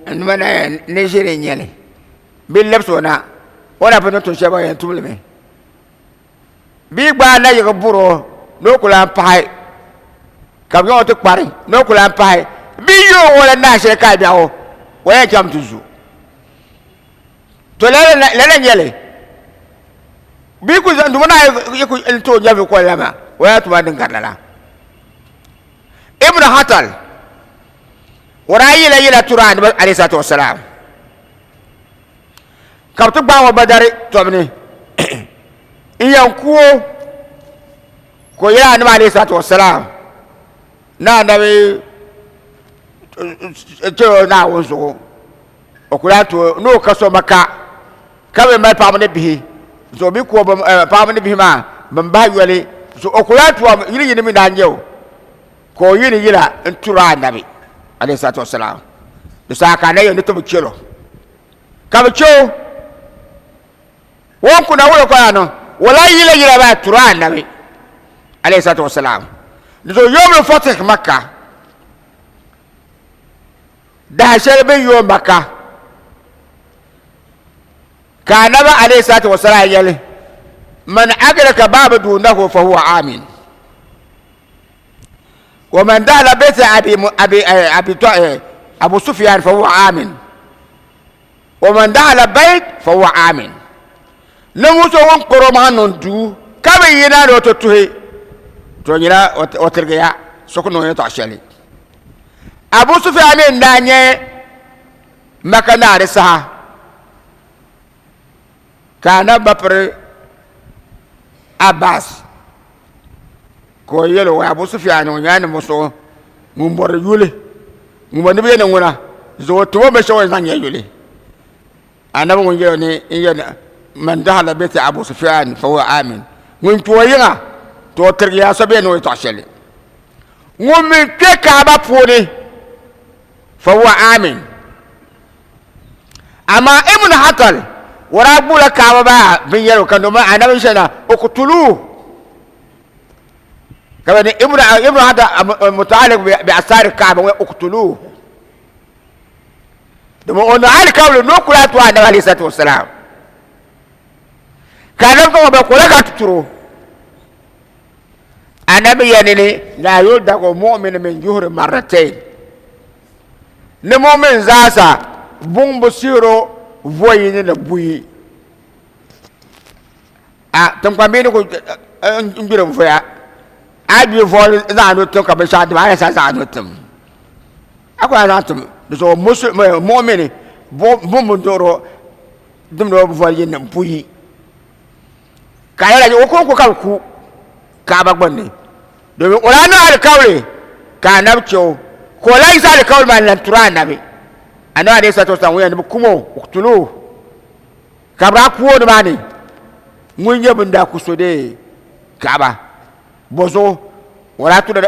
N Duuma Naawuni ni ʒiri n-nyɛ li bɛ labisi o na o na pun niŋ tuun shɛli o yɛn tum li mi bɛ gbaai nayiɣi buri o ni o ku lahi pahi ka bɛ zaŋ o ti kpari ni o ku lahi pahi bɛ yi o la naai shɛli ka biɛɣu o yɛn chaŋmi ti zu to lala n-nyɛ li bɛ yi ku zaŋ duma naa yi ku ti o nyɛvili koli la maa o yɛn tuma din gari lala Ibn Hatal o daa yila yila turi Anabi alayhi salatu wasalam ka bɛ ti gbaai o Badari tɔbu ni n-yɛn ku o ka o yɛli Anabi alayhi salatu wasalam ni Anabi chɛ o Naawuni zuɣu o ku lahi tooi ni o ka so Maka ka bɛ mali paɣaba ni bihi so bɛ ku o paɣaba ni bihi maa bɛn bahi yoli so o ku lahi tooi yili yini mi daa nyɛ o ka o yini yila n turi Anabi alayhi salatu wasalam di saha ka Anabi yɛli ni ti bi chɛl o ka bi chɛ o o ni kuna wulo ka yaa niŋ o lahi yila yila maa turi Anabi alayhi salatu wasalam di zuɣu yomul fatih Makka Daha shɛli bɛ ni yooi Maka ka Anabi alayhi salatu wasalam yɛli, Man aglaka baaba duunahu fahuwa amin wa man dahala bayta abi abi abi Abu Sufyan fahuwa amin wa man dahala bayt fahuwa amin. Ninvuɣ so ŋun kpɛr o maŋa niŋ duu ka bi yina ni o ti tuhi, to nyɛla o tirigiya so ku niŋ o yɛtɔɣ shɛli. Abu Sufyan mi n-daa nyɛ Maka naa di saha, ka Anabi ba piri Abbas ka o yɛl o, Abu Sufyan o nyɛla ninvuɣ so ŋun bɔri yuli, ŋun bɔri ni bɛ yɛn ni ŋuna zuɣu o tim o binshɛɣu o ni zaŋ nya yuli. Anabi ŋun yɛli ni n yɛli man dahala bɛti Abu Sufyan fa huwa amin ŋun kpe o yiŋa to o tirigiya so bɛ ni o yɛtɔɣ shɛli ŋun mi kpe Kaaba puuni fa huwa amin amaa Ibn Hatal o daa gbubila Kaaba maa binyɛrigu ka domin anabi shɛli na uqtuluhu ka bɛ ni Ibn Hatal mutaaliq bi asari Kaaba ŋun uqtuluhu domin o niŋ alikauli ni o ku lahi to anabi alayhi salatu wasalam ka anabi zaŋ o ba kola ka ti turo anabi yɛli ni la yuldagu mu'min min juhri marratayn ni mu'min zaasa buŋ bi sihiro voyini ni buyi a tinkpambihi ni ku n gbiri voya a gbi voli zaŋ a tim ka binshaɣu dim a yɛn sa zaŋ a nuu tim a ku lahi zaŋ tim di zuɣu muɣimini buŋ duɣuro dimdi o voli yini buyi ka lala o konko ka bi ku kaaba gbunni domin o lahi niŋ alikauli ka anabi chɛ o ka o lahi yiɣisi alikauli maa n lahi turi anabi anabi alayhi salatu wasalam ŋun yɛn ni bi kum o uktuluhu ka bi daa ku o nimaani ŋun nyɛ bin daa ku so dee kaaba Bɔzuɣu o daa tuda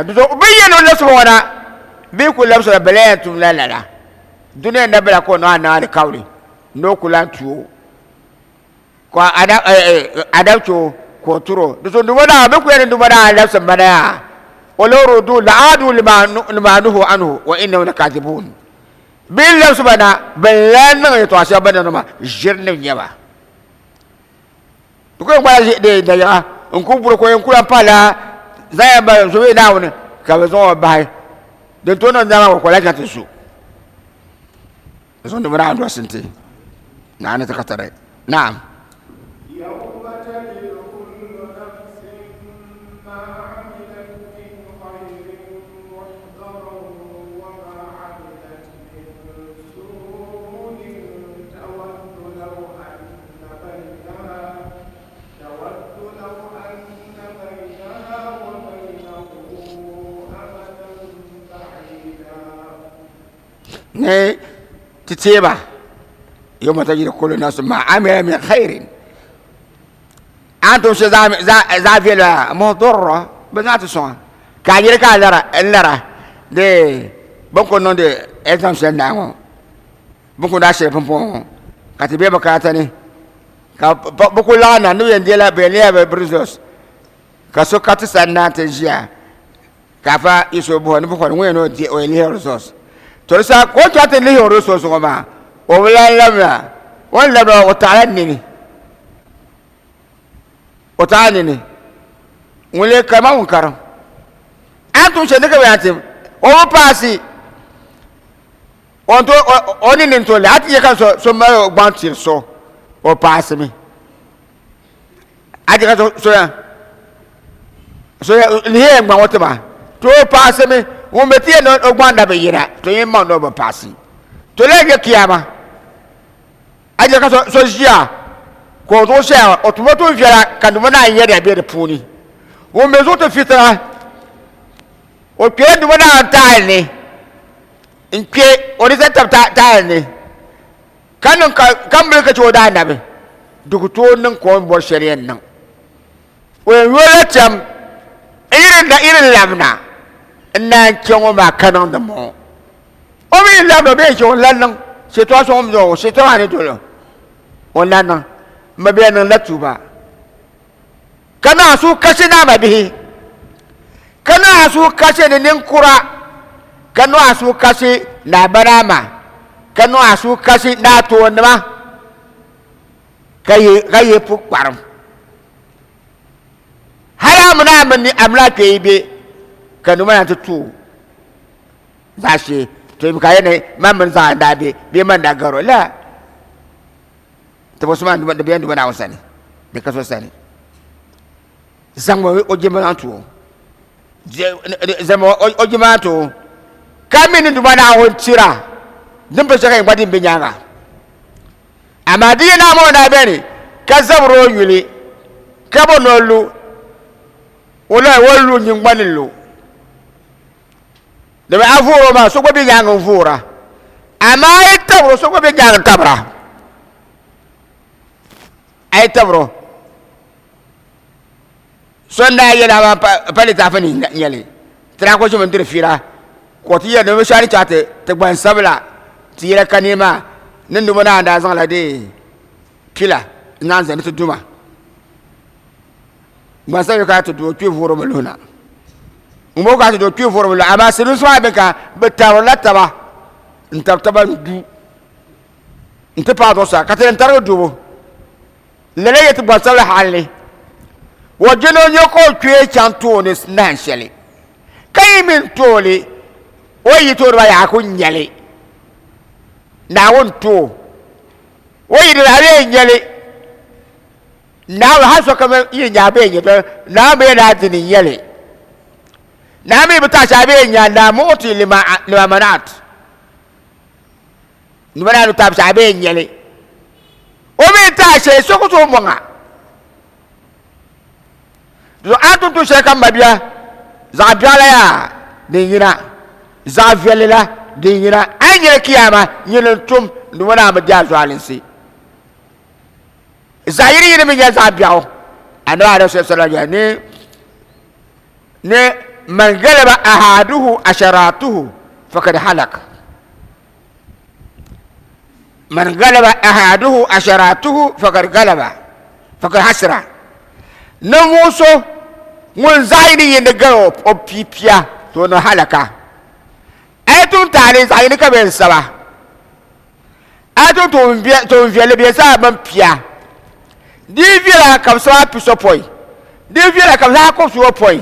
di zuɣu bɛ yɛn o labisibu ŋɔ na bɛ ku labisi la bɛ la yɛn tumla lala dunia nabila ka o niŋ a niŋ alikauli ni o ku lahi tu o ka adam chɛ o ka o turi o di zuɣu duuma daa bɛ ku yɛn ni duuma daa labisi mana yaa walaw rudu la'adu lima nuhu anhu wa innahum lakazibun bɛ yi labisi ba na bɛ lahi niŋ yɛltɔɣa shɛli bɛ ni niŋ maa ʒirinim n-nyɛ ba. Di ku yɛn kpala ʒi de dayaɣa n ku buri ko yɛn kula pala zaya ba so bee Naawuni ka bɛ zaŋ o bahi din tooi niŋ dama ko la ka ti su zuŋ di bɛ daa dɔsi nti. Naawuni ti ka tari. Naam. يوم تجد كل نفس ما عملت من خير محضرا وما عملت من سوء تود لو أن بينها تود لو أن بينها وبينه أمدا بعيدا. Ne ti teeba yawma tajidu kullu nafsin ma amila min khairin a ni tum shɛli zaɣ viɛlli maa muhdurra bɛ zaŋ ti sɔŋ ka a nyɛli ka a lara n lara dee bɛ ni ku niŋdi exam shɛli naai ŋɔ bɛ ni ku daa shɛli pumpɔŋɔ ŋɔ ka ti be makaranta ni ka bɛ ku laɣim na ni bɛ yɛn deela bɛ yɛn leela bɛ results ka so ka ti sani na ti ʒiya Ka afa Yusuf bɔhi ni bɔhiri ŋun yɛn o di o yɛn lihi resource. To di saha ka o chaŋ ti lihi o resource ŋɔ maa, o bi lan labina. O ni labina o taɣila nini. O taɣila nini. Ŋun lee karima ŋun karim. A ni tum shɛli ni ka bɛ yɛn ti o bi paasi. O ni tooi o ni nini tooi lihi a ti nya ka so so mali o gbaŋ tiri so o paasimi. A ti ka so ya so ya lihi gbaŋ o tima to o paɣasimi ŋun bi ti yɛn o gbaŋ da bi yina to yɛn maŋ ni o bi paɣasi to lahi nyɛ kiyama a nyɛ ka so ʒiya ka o zuɣu shɛya o tuma tuun viɛla ka nima naan yɛda bɛ di puuni ŋun bɛ zuɣu ti fitira o kpɛla nima naan taali ni n kpɛ o ni zaŋ tabi taali ni Ka niŋ ka ka mili ka chɛ o daanabi di ku tooi niŋ ka o ni bɔri shɛli yɛn niŋ. O yɛn yoola chɛm n-yiri labina n-naan chɛ ŋɔ maa ka niŋdi mɔŋɔ. O mi yi labina o bee chɛ o ni lan niŋ shɛtɔɣa so ŋun o shɛtɔɣa maa ni dol o, o ni lan niŋ. M ma bɛ niŋla tuuba ka niŋ a suhu kasi ni a mabihi, ka niŋ a suhu kasi ni ninkura, ka niŋ a suhu kasi ni a ba ni a ma, ka niŋ a suhu kasi ni a toonnima, ka yihi pukparim. Hal a mini a mini a mini a kpee yi be ka nima na ti tuui zaashee, to yi bi ka yɛli ni man mini zaɣa n-daa be bee man daa gar o. La! Ti bo suma di bɛn duba Naawuni sani, di ka so sani. Zaŋmi o jilima zaŋ ti o. Zaŋmi o jilima zaŋ ti o. Ka mi ni duba Naawuni tira din pa shɛli ka gba din be nyaaŋa. Amaa di yi naai o daa beni ka zabiri o yuli ka bo ni o lu, o lahi o lu nyin gba ni lu. Dama a voori o maa so gba be nyaaŋa n-voora, amaa a yi tabiri o so gba be nyaaŋa n-tabira. A yi tabiri o, so n-daa yɛli a maa pa litaafi ni n-nyɛ li, ti daa kuli ʒimi n-diri fiila ka o ti yɛli ni bɛ shɛli ni chaɣ ti gbansabila ti yɛla ka neei maa ni niriba naa daa zaŋla dee pila n-zaŋ zali ni ti duma. Gbansabili ka ti doo kpe vuhiribu luhi na. Ŋunbɔŋɔ ka ti doo kpe vuhiribu luhi amaa silimiinsi maa bɛ ka bɛ tabirila taba n-tabi taba n-du nti paai zuɣusaa ka ti yɛn tarigi dubu. Lala yɛ ti gbansabili halli o je ni o nya ka o kpee chaŋ tooni nahin shɛli ka yi mi n-tooi li o yi tooni maa yaa ku nya li Naawuni tooi o yi di a bee nya li Naawuni hali sokam yi nya a bee nya to Naawuni bee daa dini n-nyɛ li. Naawuni mi bi taɣi shɛli a bee nya la muɣti lima lima manat. Nima daa ni taɣi shɛli a bee nya li. O mi taɣi shɛli so ku tooi mɔŋ a. Di zuɣu a ni tum tuun shɛli kam mabia zaɣ biɛɣu la yaa din yina zaɣ viɛlli la din yina a yi nyɛli kiyaama nyini n tum nima naa bi di a zualinsi. Zaɣ yini yini mi nyɛ zaɣ biɛɣu anabi alayhi salatu wasalam ni ni man galaba ahaduhu asharatuhu fakad halak man galaba ahaduhu asharatuhu fakad galaba fakad hasira ninvuɣu so ŋun zaɣ yini yini gari o pia to ni halaka a yi tum taali zaɣ yini ka bɛ yɛn saba A ti tuun viɛlli bɛ zaa bɛn pia. Di yi viɛla ka bɛ sabi a pisopɔin, di yi viɛla ka bɛ sabi a kɔbisiyopɔin,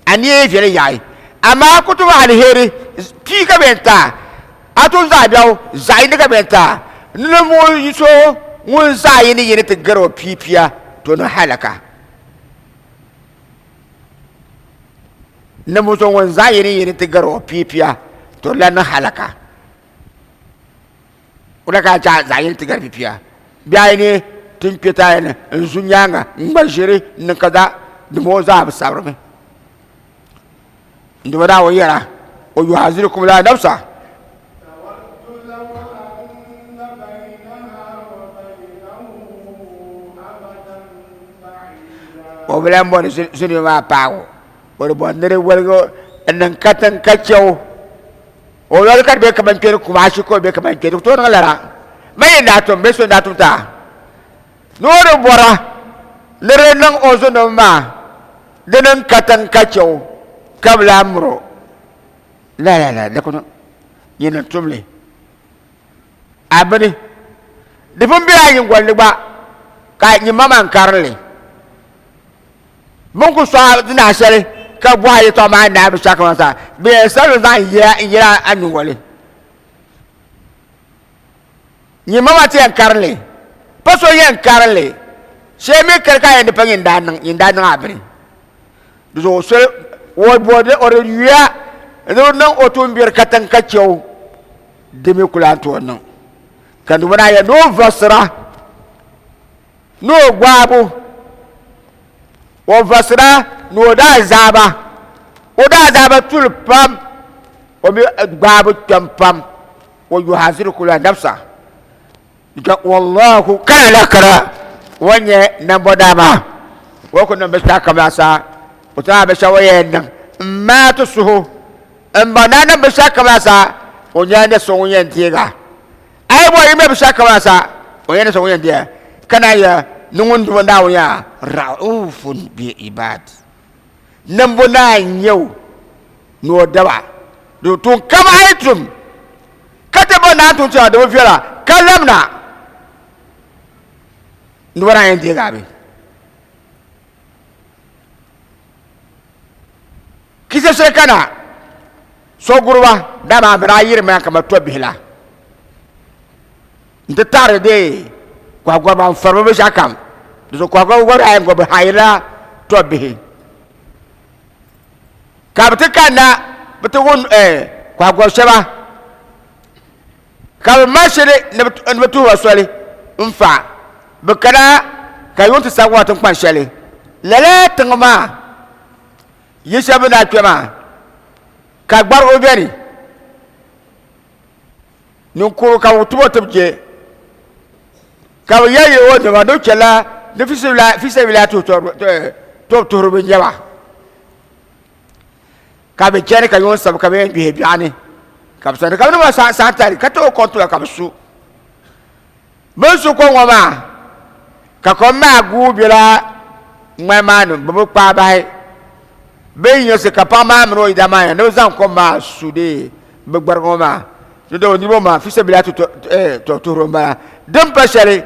a nia yi viɛli yaɣi. Amaa a ku tum aliheri pia ka bɛ yɛn ti a, a tum zaɣ biɛɣu zaɣ yini ka bɛ yɛn ti a. Ni ninvuɣu so ŋun zaɣ yini yini ti gari o piipia, to ni halaka. Ninvuɣu so ŋun zaɣ yini yini ti gari o piipia, to la ni halaka. O la ka a chaɣ zaɣ yini ti gari piipia. Bɛ a yi ni ti n kpe taaya ni n zu nyaaŋa n ŋma ʒiri n niŋ kaza, dimbɔŋɔ zaa bi sabirimi. N Duuma Naawuni yɛra, O yuhazirukum la nafsa. O bi lan bɔri zunubi maa paag o. O di bɔri ni di woligi o n-niŋ katiŋ ka chɛ o. O yɔli ka di be kaman kpɛri Kumasi ka o be kaman kpɛri, di ku tooi niŋ lala. Man yi daa tum bee so n-daa tum ti a? Ni o di bɔra ni di niŋ o zunubi maa di niŋ katiŋ ka chɛ o ka bi lahi mir o. La la la, di ku niŋ. Nyini n-tum li. A bini, di pun bela a nyiŋgoli ni gba ka nyin maŋmaŋ karim li. Bɛ ni ku sɔɣi di nahi shɛli ka bɔhi yɛtɔɣa maa naai binshɛɣu kam zaa, bɛ yɛn sabimi zaŋ n-yɛl a nyiŋgoli. Nyin maŋmaŋ ti yɛn karim li, pa so yɛn karim li, shee mi kali ka a yɛn di pa nyin daa niŋ, nyin daa niŋ a bini. Di zuɣu soli o bɔri o di yuya ni o niŋ o tuumbiɛri katiŋ ka chɛ o, di mi ku lahi tooi niŋ. Ka Duuma daa yɛli ni o vɔsira, ni o gbaabu, o vɔsira ni o daazaaba, o daazaaba tuli pam, o mi gbaabu kpɛm pam, o yuhaziriku la nafsa. Ka wallahu kana la kara o nyɛ nambo daa maa o ku niŋ binshɛɣu kam laasabu o ti maa binshɛɣu o yɛn niŋ n maai ti suhu n ba naa niŋ binshɛɣu kam laasabu o nyɛla ni so ŋun yɛn deega a yi bɔri yi mali binshɛɣu kam laasabu o nyɛla ni so ŋun yɛn deega ka naan yɛli ni ŋun dumo Naawuni yaa ra'ufun bi ibad nambo naa n nyɛ o ni o daba di tuun kam a yi tum Ka ti bo naa tuun chɛma di bi viɛla ka labina noba daa yɛn deegi a bɛ. Kisa shɛli kana soguriba dama bɛ daa yirimi kamani tɔbbihi la n-ti taɣiri dee kɔhigɔriba n-fari ba binshɛɣu kam. Di zuɣu kɔhigɔriba gba daa yɛn gba bɛ hayirila tɔbbihi. Ka bɛ ti kanna bɛ ti wum kɔhigɔr shɛba, ka bɛ mali shili ni bɛ tuhi ba soli n-fa bɛ kana ka yuŋ ti sabi ŋɔ tiŋkpan shɛli. Lala tiŋ maa yi shɛba bɛ ni daa kpe maa, ka gbarigu beni, ninkurigu ka bɛ tib o tib je, ka bɛ yɛli o nima ni o chɛla ni fisabilillahi tuhi tɔbu tuhiri bɛ nɛma. Ka bɛ chani ka yuŋ sabi ka bɛ yɛn gbihi biɛɣu ni, ka bɛ sani ka bɛ niŋ ba saantali ka ti o kom tima ka bɛ su. Bɛ ni su kom ŋɔ maa, ka kom maa guui bela ŋmani maa ni, bɛ bi kpaai bahi. Bɛ yi yiɣisi ka paɣa maa mini o yidana maa yɛn ni bɛ zaŋ kom maa su dee bɛ gbarigu ŋɔ maa ni doo niriba maa fisabilillahi ti tɔbu tuhiri o m-bala. Din pa shɛli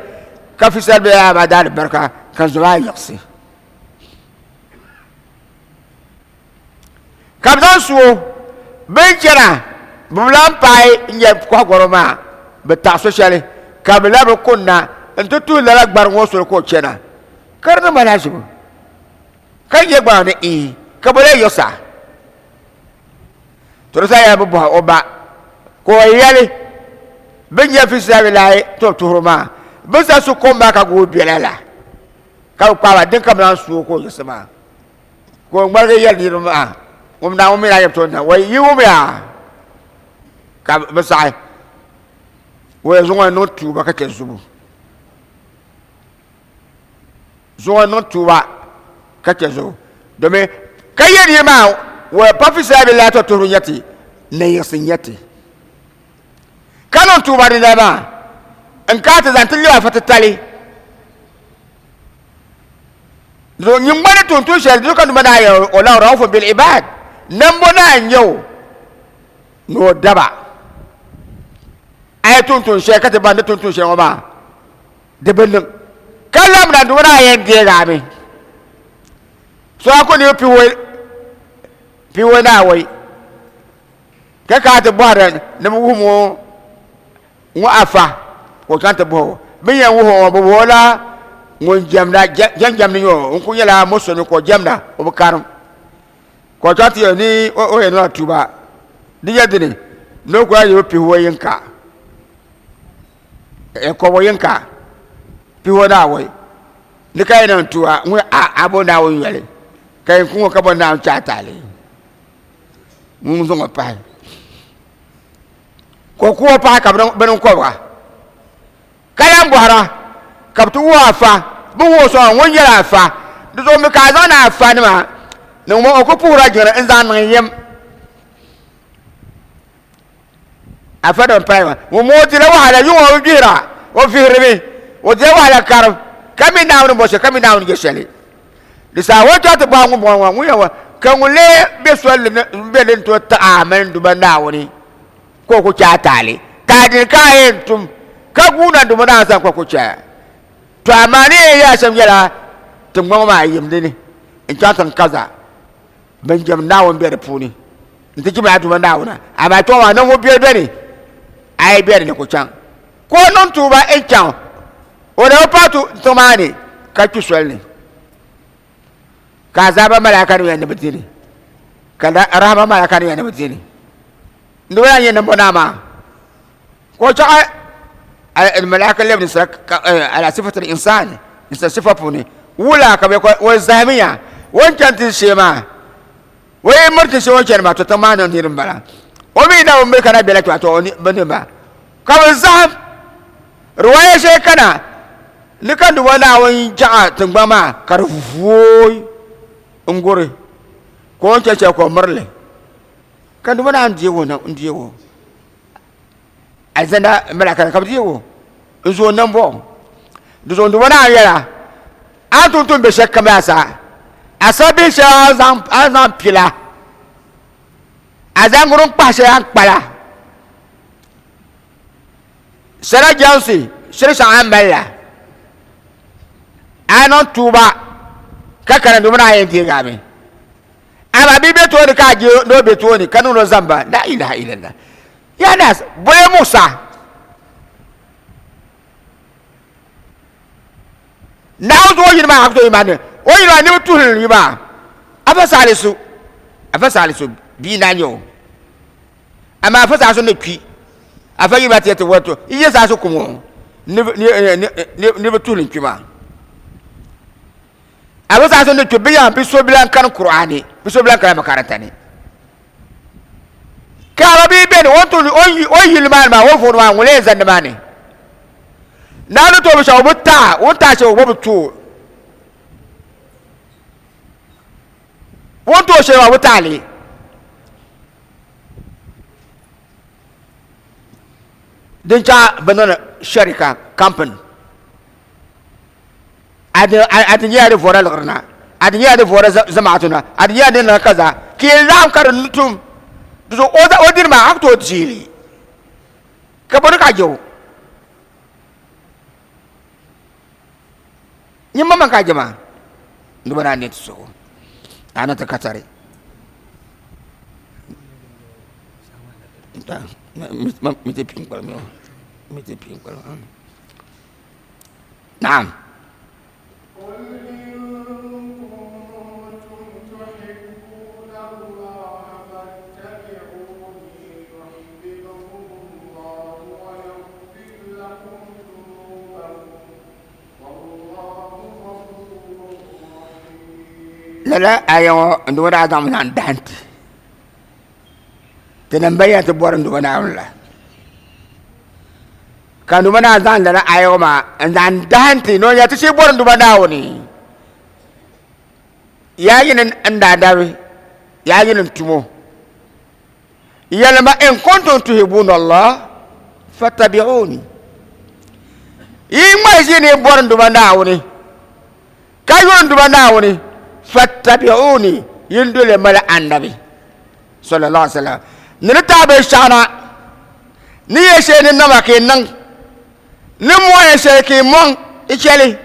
ka fisabilillahi maa daa di barika ka zo maa yiɣisi. Ka bɛ zaŋ su o bɛ ni chana bɛ bi lahi paai n-nya kɔhigɔro maa bɛ taɣi so shɛli ka bɛ labi kunna nti tuhi lala gbarigu ŋɔ soli ka o chana ka di niŋ ba lahizibu ka nya gbaŋ ni ii ka bɛ lahi yiɣisa. To di saha yɛla bɛ bɔhi o ba ka o yɛli bɛ ni nya Filistia tɔbu tuhiri maa bɛ ni sa su kom maa ka guui bela la ka bɛ kpaai ba din ka bɛ lahi su o ka o yiɣisi maa. Ka o ŋmaligi yɛli niriba maa, Ŋun Naawuni mi na yɛm tooni na, wai yi wumya? Ka bɛ saɣi, Wai zuŋɔ niŋ tuuba ka chɛ zubu. Zuŋɔ niŋ tuuba ka chɛ zubu. Domin ka yɛli niriba maa, Wai pa fisabilillahi tɔ tuhiri nyɛ ti, nayiɣisi nyɛ ti. Ka niŋ tuuba dindali maa, n kana ti zaŋ ti lɛbi afa titali. Zuɣu nyin gba ni tuntun shɛli di ka numa naa yɛli o la raufun bil ibad nambo naa n-nyɛ o ni o daba a yi tuntun shɛli ka ti baŋ ni tuntun shɛli ŋɔ maa di bi niŋ ka labina numa naa yɛn deegi a mi so a ku ni piwoi naa woi ka ka ti bɔhiri ni bi wuhim o ŋɔ afa. ka o chaŋ ti bɔhi o. Bɛ ni yɛn wuhi o ŋɔ, bɛ wuhi o la ŋun jɛmda, jɛmjɛmdi n-nyɛ o, n-kuli nyɛla musulimi ka o jɛmda, o bi karim. Ka o chaŋ ti yɛli ni o yɛn niŋla tuuba, di nyɛ dini ni o kuli yi pihiwɔ yinka, kɔbɔ yinka, pihiwɔ ni awɔi, ni ka yi niŋ tuuba ŋun a bo Naawuni yoli, ka yɛn ku ŋɔ ka bo Naawuni chɛ a taali, ŋun zaŋ o pahi. Ka o ku o pahi ka bɛ niŋ kɔbiga, ka lan bɔhira ka bɛ ti wuhi afa, bɛ wuhi o sɔŋ ŋun nyɛla afa, di zuɣu mi ka a zaŋdi afanima niŋ ma o ku puhira jiŋli n-zaŋ niŋ yim. Afa din pahi maa, ŋun mi o dila wahala yuŋ o bi gbihira, o vihirimi, o dila wahala karim, ka mi Naawuni ni bɔ shɛli, ka mi Naawuni ni je shɛli. Di saha o ni chaŋ ti bɔhi ŋumbɔŋɔ ŋɔ, ŋun yɛn wa, ka ŋun lee be soli ni m-be din tooi taɣi a mini Duuma Naawuni ka o ku chɛ a taali? Ka a dini ka a yɛn tum ka guuna Duuma Naawuni sani ka o ku chɛ a? Tɔ amaa ni yɛn yɛli shɛm nyɛla tiŋgbɔŋ maa yim di ni n-chaŋ tiŋ kaza bɛn jɛm Naawuni be di puuni nti jɛm a Duuma Naawuni, amaa kpɛŋɔ maa ninvuɣ biɛri beni, a yi be di ni ku chaŋ. Ka o niŋ tuuba n-chaŋ o na bi paai tiŋ maa ni ka kpi soli ni, ka azaaba malaikanim yɛn ni bi di li, ka rahama malaikanim yɛn ni bi di li. N di bi lahi nyɛ niŋbu naa maa, ka o chaŋ malaika lɛbi ninsala ala sifatil insani, ninsal sifa puuni, wula ka bɛ o zahimiya o ni chani ti shee maa, o yi miri ti shee o ni chani maa, to tiŋ maa ni niriba m-bala. O mi na bi miri ka na bela kpɛma, to bɛ ni ba ka bɛ zahim. Riwaaya shɛli kana ni ka Duuma Naawuni jaɣa tiŋgbani maa ka di vooi n-guri ka o ni chɛ shɛli ka o miri li ka Duuma Naawuni deegi o n-deegi o alizanda malaka ka bɛ deegi o n-zo o nambɔɣu. Di zuɣu Duuma Naawuni yɛla, A ni tum tuun bɛ shɛli kam zaa, a sabihi shɛli a ni zaŋ pila, a zaŋ ŋuri n-kpahi shɛli a ni kpala. Sara jɛmsi shiri shɛŋa a ni mali la, a niŋ tuuba ka kana domin a yɛn deegi a mi. Amaa bia be tooni ka a je ni o be tooni ka niŋdi o zamba, la ilaha illallah. Ya nas, boli Musa. Naawuni zuɣu o yini maa, a ku tooi yi maa ni. O yini maa, niriba tuhili yi maa. Afa Salisu, Afa Salisu bia n-daa nyɛ o. Amaa afa Salisu ni kpi, afa yini maa ti yɛli ti wari to, yi yɛ Salisu kum ŋɔ, niriba tuhili n-kpi maa. Afa Salisu ni kpi, bɛ yaŋ bi so bi lan kani Kur'aani, bi so bi lan kana makaranta ni. Kaaba bi beni, o ni o yili maa ni maa, o vuhiri maa, ŋuni yɛn zani ni maa ni? Naa ni tooi binshɛɣu, o bi taai, o ni taai shɛli o gba bi tooi. O ni tooi shɛli maa, o bi taai li. Din chaŋ bɛ niŋdi sharika company a di nyɛla di vɔra liɣiri na a di nyɛla di vɔra zamaatu na a di nyɛla di niŋ kaza ka yi laɣim ka di tum di zuɣu o dini maa a ku tooi deei li ka bɔni ka je o nyini maŋmaŋ ka a je maa noba naa ne ti suhu a na ti ka tari Naam. Lala aya ŋɔ n duuma daa zaŋmi zaŋ dahin ti ti nim ban yɛn ti bɔri n duuma Naawuni la ka n duuma Naawuni zaŋ lala aya ŋɔ maa n zaŋ dahin ti ni o nyɛ ti shee bɔri n duuma Naawuni yaa nyini n daadabi yaa nyini n tumo Yɛlima, In kuntum tuhibbuna Allah fattabi'uni. Yi ŋmai ʒi ni bɔri n Duuma Naawuni, ka yuri n Duuma Naawuni, fattabi'uni, yin doli mali Annabi, sallallahu alaihi wasallam, ni di tahi binshɛɣu na, ni yɛ shɛli ni niŋma ka yi niŋ, ni mɔŋ ya shɛli ka yi mɔŋ, yi chɛ li.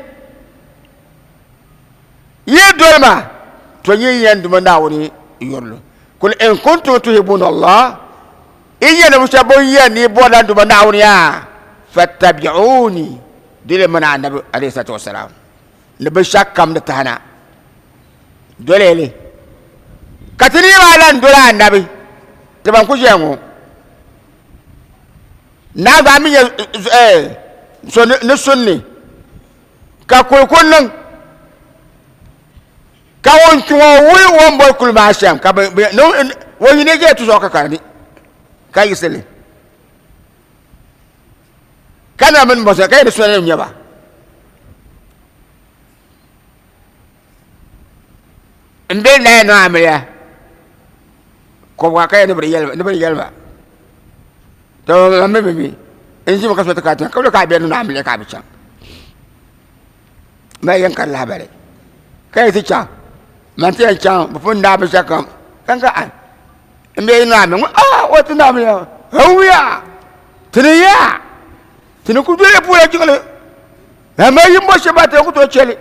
Yi doli ma, to yi yɛn Duuma Naawuni yurili. Kul in kuntum tuhibbuna Allah, yi nyɛ ninvuɣ shɛba bɛn yɛn ni yi bɔrila n Duuma Naawuni yaa, Fattabi'uni, doli mani Annabi alayhi salatu wasalam ni binshɛɣu kam ni tahi na, doli li. Ka ti ni maa lan doli Annabi, ti ban ku ʒiya ŋɔ. Naa gba mi nyɛ so ni sunni ka kuli ku niŋ ka ŋun kpi ŋɔ wuhi o ni boli kuli maa shɛm ka o yi ni ʒiya tuzuɣu ka ka di ka yiɣisi li ka na mini bɔsa ka yɛli soli nim nyɛba n bɛ naya niŋ amiliya kɔbiga ka yɛ ni bi yɛli ba to mam mi bi mi n ʒimi ka so ti ka tiŋa ka ka bɛ niŋ amiliya ka bi chaŋ ma yɛn ka lahabali ka yɛ ti chaŋ man ti yɛn chaŋ bi pun daa binshɛɣu kam ka n ka a n bɛ niŋ amiliya ŋɔ a o ti niŋ amiliya hawuya ti ni ya ti ni ku doli puuni jiŋli amaa yi mo shɛba ti ku tooi chɛli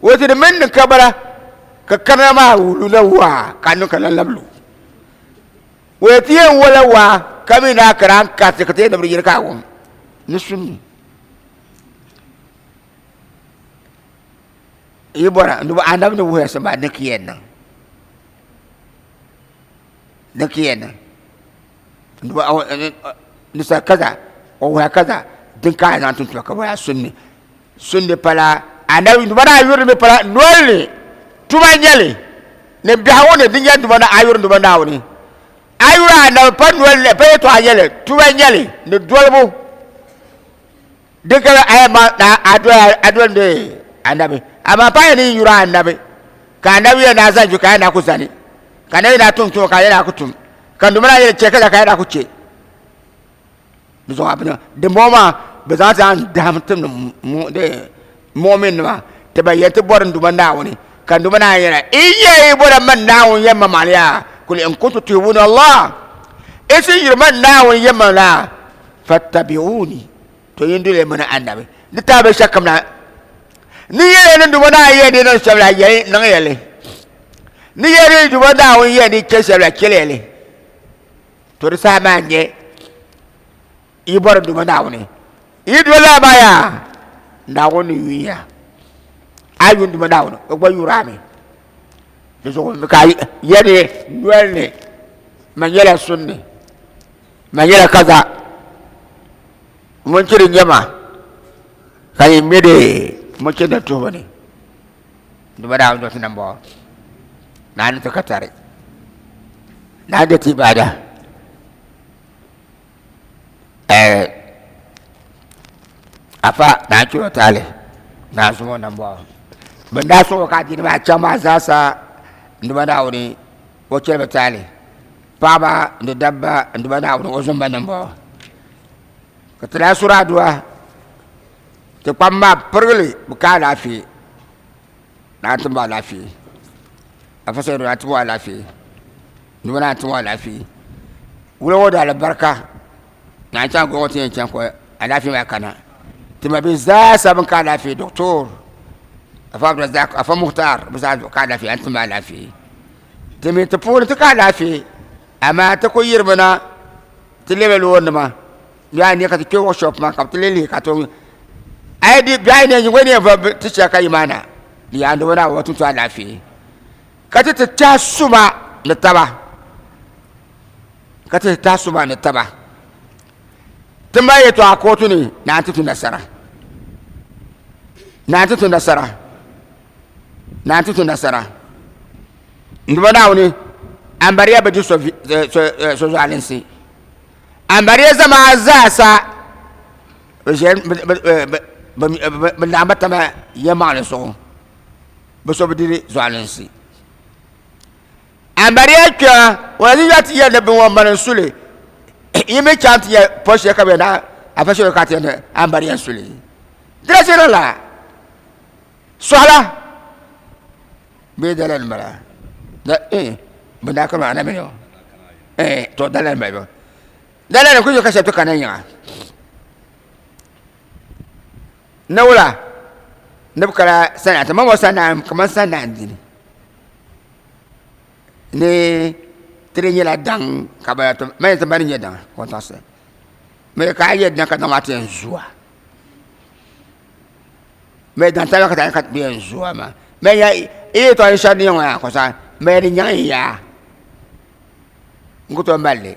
o ti di mini ni kabara ka kana maa wulu na waa ka niŋ ka lan labi lu o ti yɛn wala waa ka mi naa kara n kariti ka ti yɛn nabiri yiri ka a wum ni sunni yi bɔra n anabi ni wuhiya shɛm maa ni ka yɛn niŋ ni ka yɛn niŋ ni sa kaza o wuhiya kaza din ka a zaŋ tum tuma ka wuhiya sunni sunni pala anabi duba na ayuri mi pala nolini tuma nyɛli ni biɛhigu ni din nyɛ duba na ayuri duba naawuni ayuri anabi pa nolini pa yɛtɔɣa nyɛli tuma nyɛli ni dolibu Din ka aya ma na adoli ni anabi amaa paɣa ni yuri anabi ka anabi yɛn na zani ju ka na ku zani ka anabi na tum tuma ka na ku tum ka nduma na yɛn chɛ ka ka na ku chɛ di zuɣu abina din bɔŋɔ maa bi zaŋ ti an daham tim ni mu'min nima ti ba yɛn ti bɔri nduma naawuni ka nduma naa yɛra in yɛ yi bɔra man naawuni yɛn ma maaliya kul in kuntum tuhibuna Allah isi yuri man naawuni yɛn ma la fattabi'uni to yin dole mini annabi ni taa bi shɛli kam na ni yɛli ni duba naa yɛn di niŋ shɛli la yɛli niŋ yɛli ni yɛli ni duba naawuni yɛn di chɛ shɛli la chɛli yɛli to di saha maa nyɛ yi bɔri duba naawuni yi doli la maa yaa naawuni ni yuya a yun duba naawuni o gba yuri a mi di zuɣu ka yɛli noli ni man nyɛla sunni Ma nyɛla kaza ŋun chiri nyɛma ka yi ŋmɛ di muchi ni tuhibu ni di ba daa dɔsi nambɔɣu naa ni ti ka tari naa di ti ibaada afa naa churi taali naa zuŋɔ nambɔɣu bin daa sɔŋɔ ka adiini maa chaŋ maa zaasa di ba Naawuni o chɛli bi taali Paɣaba ni dabba n duba Naawuni o zomba ni m-bɔŋɔ ka ti daa suri aduwa ti kpam maa pirigili bi ka alaafee naa ti ba alaafee afa sayidu naa ti ba alaafee duba naa ti ba alaafee wula ŋɔ daa alibarika naa chaŋ gɔŋɔ ti yɛn chaŋ ka alaafee maa kana ti ma bihi zaa sa bin ka alaafee doctor afa abdulrazak afa muhtar bi zaa ka alaafee an ti ma alaafee Ti mi ti puuni ti ka alaafee, amaa ti ku yirimina ti lɛbi loorinima bɛ a nya ka ti kpe workshop maa ka bɛ ti lihi lihi ka ti a yi di bɛ a yi ne ŋɔ ne va ti chɛ ka yi maa na di yaa ndobo na wa tum alaafee ka ti ti tɛha suma ni taba ka ti ti tɛha suma ni taba ti mali yɛtɔɣa kootu ni naan ti tu nasara naan ti tu nasara naan ti tu nasara n duba Naawuni ambariya bi di so zualinsi ambariya zama zaasa bi laɣim ba taba yɛlimaŋli zuɣu bi so bi diri zualinsi ambariya kpɛma wala yi ti yɛli ni bin ŋɔ mali n suli yi mi chaŋ ti yɛ pɔ shɛli ka bi yɛn afa shɛli ka ti yɛn ni ambariya n suli dira shɛli la Sɔhila bee dala n bala da eh bi daa kama ana mini o eh to dala n bala dala ni ku ka shɛba ti kana yiŋa ni wula ni bi kala sanaa ti mama sanaa kamani sanaa n dini ni ti di nyɛla daŋ ka bi mali ti mali nyɛ daŋ ka o tɔɣisi. Mɛ ka a yɛ dina ka daŋ ti yɛn zuwa mɛ dan taba ka ta ka bi yɛn zuwa maa mɛ ya i yi tɔri shɛli ni ŋɔ yaa kɔsa mɛ di nyaŋ yaa n ku tooi malli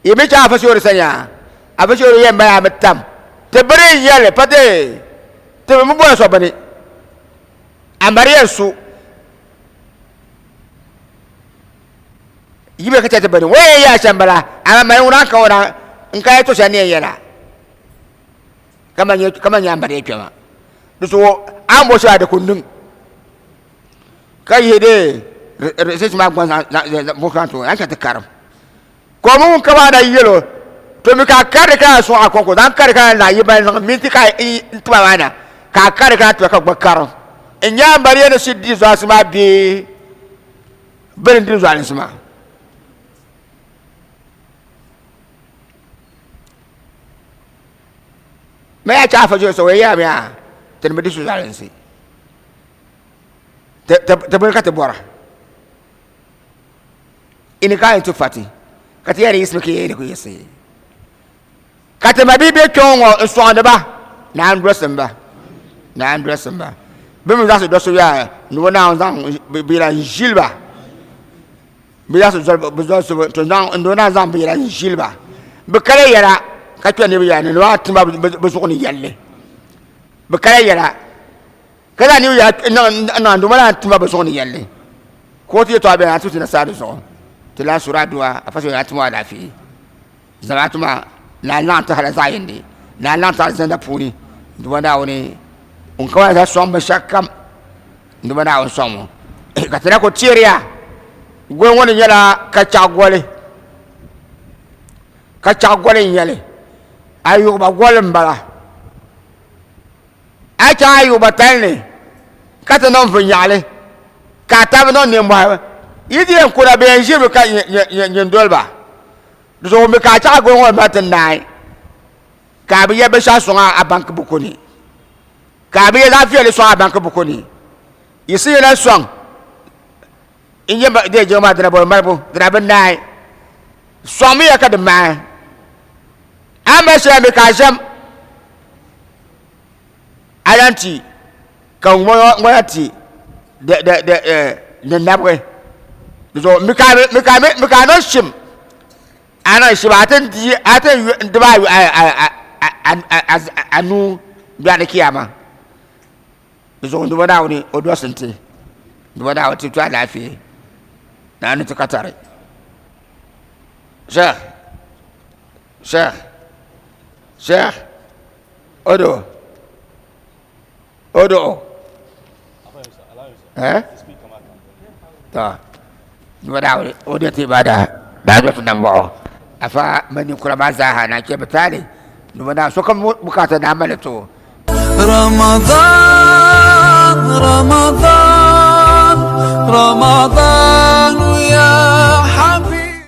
yi mi chaŋ afa shoori sani yaa afa shoori yɛn mali a mi tam ti bini n yɛli pa ti ti bi mi bɔri so bini a mari yɛn su yi mi ka chɛ ti bini o yɛn yaa shɛm bala a mali ŋuna ka o na n ka yɛtɔ shɛli ni yɛn yɛla kama nyɛ a mari yɛn kpɛma di zuɣu a ni bɔ shɛli a di ku niŋ ka yihi de risiti maa gba zaŋ ti o a ni ti karim ka o mi ŋun ka maa na yɛl o to mi ka a karili ka na sɔŋ a kɔŋko zaŋ kari ka na lahi yi mali niŋ minti ka n tiba maa na ka a kari ka na tiba ka gba karim n nya mariya ni shiri di zɔlinsi maa bee bini di zɔlinsi maa mɛ yaa chaɣa fa so o yɛla mi yaa ti ni bi di su zɔlinsi ti bini ka ti bɔra ini ka yɛn ti fati ka ti yɛri yiɣisimi ka yɛli ku yiɣisi ka ti ma bi bɛ kpɛŋɔ ŋɔ n sɔŋdi ba naan dolsim ba naan dolsim ba bi mi zaɣisi dolsi yaa ni o naan zaŋ binyɛra n ʒili ba bi zaɣisi bi dolsi to zaŋ ni o naan zaŋ binyɛra n ʒili ba bi kala yɛla ka kpɛ niriba yɛla ni ni o tima bi zuɣu ni yɛlli bi kala yɛla Ka zaŋ niŋ ya niŋ duma la tuma bi zuɣu ni yɛlli ka o ti yɛtɔɣa bɛni a ti ti nasaara di zuɣu ti lahi suri aduwa afa so ya tuma alaafee zamaatu maa ni a laɣim ti hala zaɣ yindi ni a laɣim ti alizanda puuni duma Naawuni ŋun ka maa zaa sɔŋ binshɛɣu kam duma Naawuni sɔŋ mu ka ti na ku teeriya goli ŋɔ ni nyɛla kachaɣu goli kachaɣu goli n nyɛli ayuɣuba goli n bala A chaŋ a yuɣiba tali ni ka ti niŋ vinnyaɣili, ka a taba niŋ nimmɔhi. Yi ti yɛn kuna, bɛ yɛn ʒirimi ka nyin doli ba. Di zuɣu mi ka a chaɣ a goli ŋɔ mali ti naai, ka a bi yɛ binshɛɣu sɔŋ a banki buku ni, ka a bi yɛ zaɣ viɛlli sɔŋ a banki buku ni. Yi si yɛn lahi sɔŋ n-nyɛ dee jiŋa maa dina bɔri malibu, dina bi naai. Sɔŋmiya ka di maai. A mali shɛli mi ka a ʒɛm. A lahi ti ka ŋɔ ti di nabigi di zuɣu mi ka a niŋ shim a niŋ shim a ti diba a nuu biɛɣuni kiyama di zuɣu Duuma Naawuni o dolisi ti Duuma Naawuni ti ti alaafee Naawuni ti ka tari Sheikh Sheikh Sheikh Odo. Odo. Eh? To. Duba o de ti bada da do nan bo. Afa mani kura ma za ha na ke bitali. Duba da so kam bukata na mali to. رمضان رمضان رمضان يا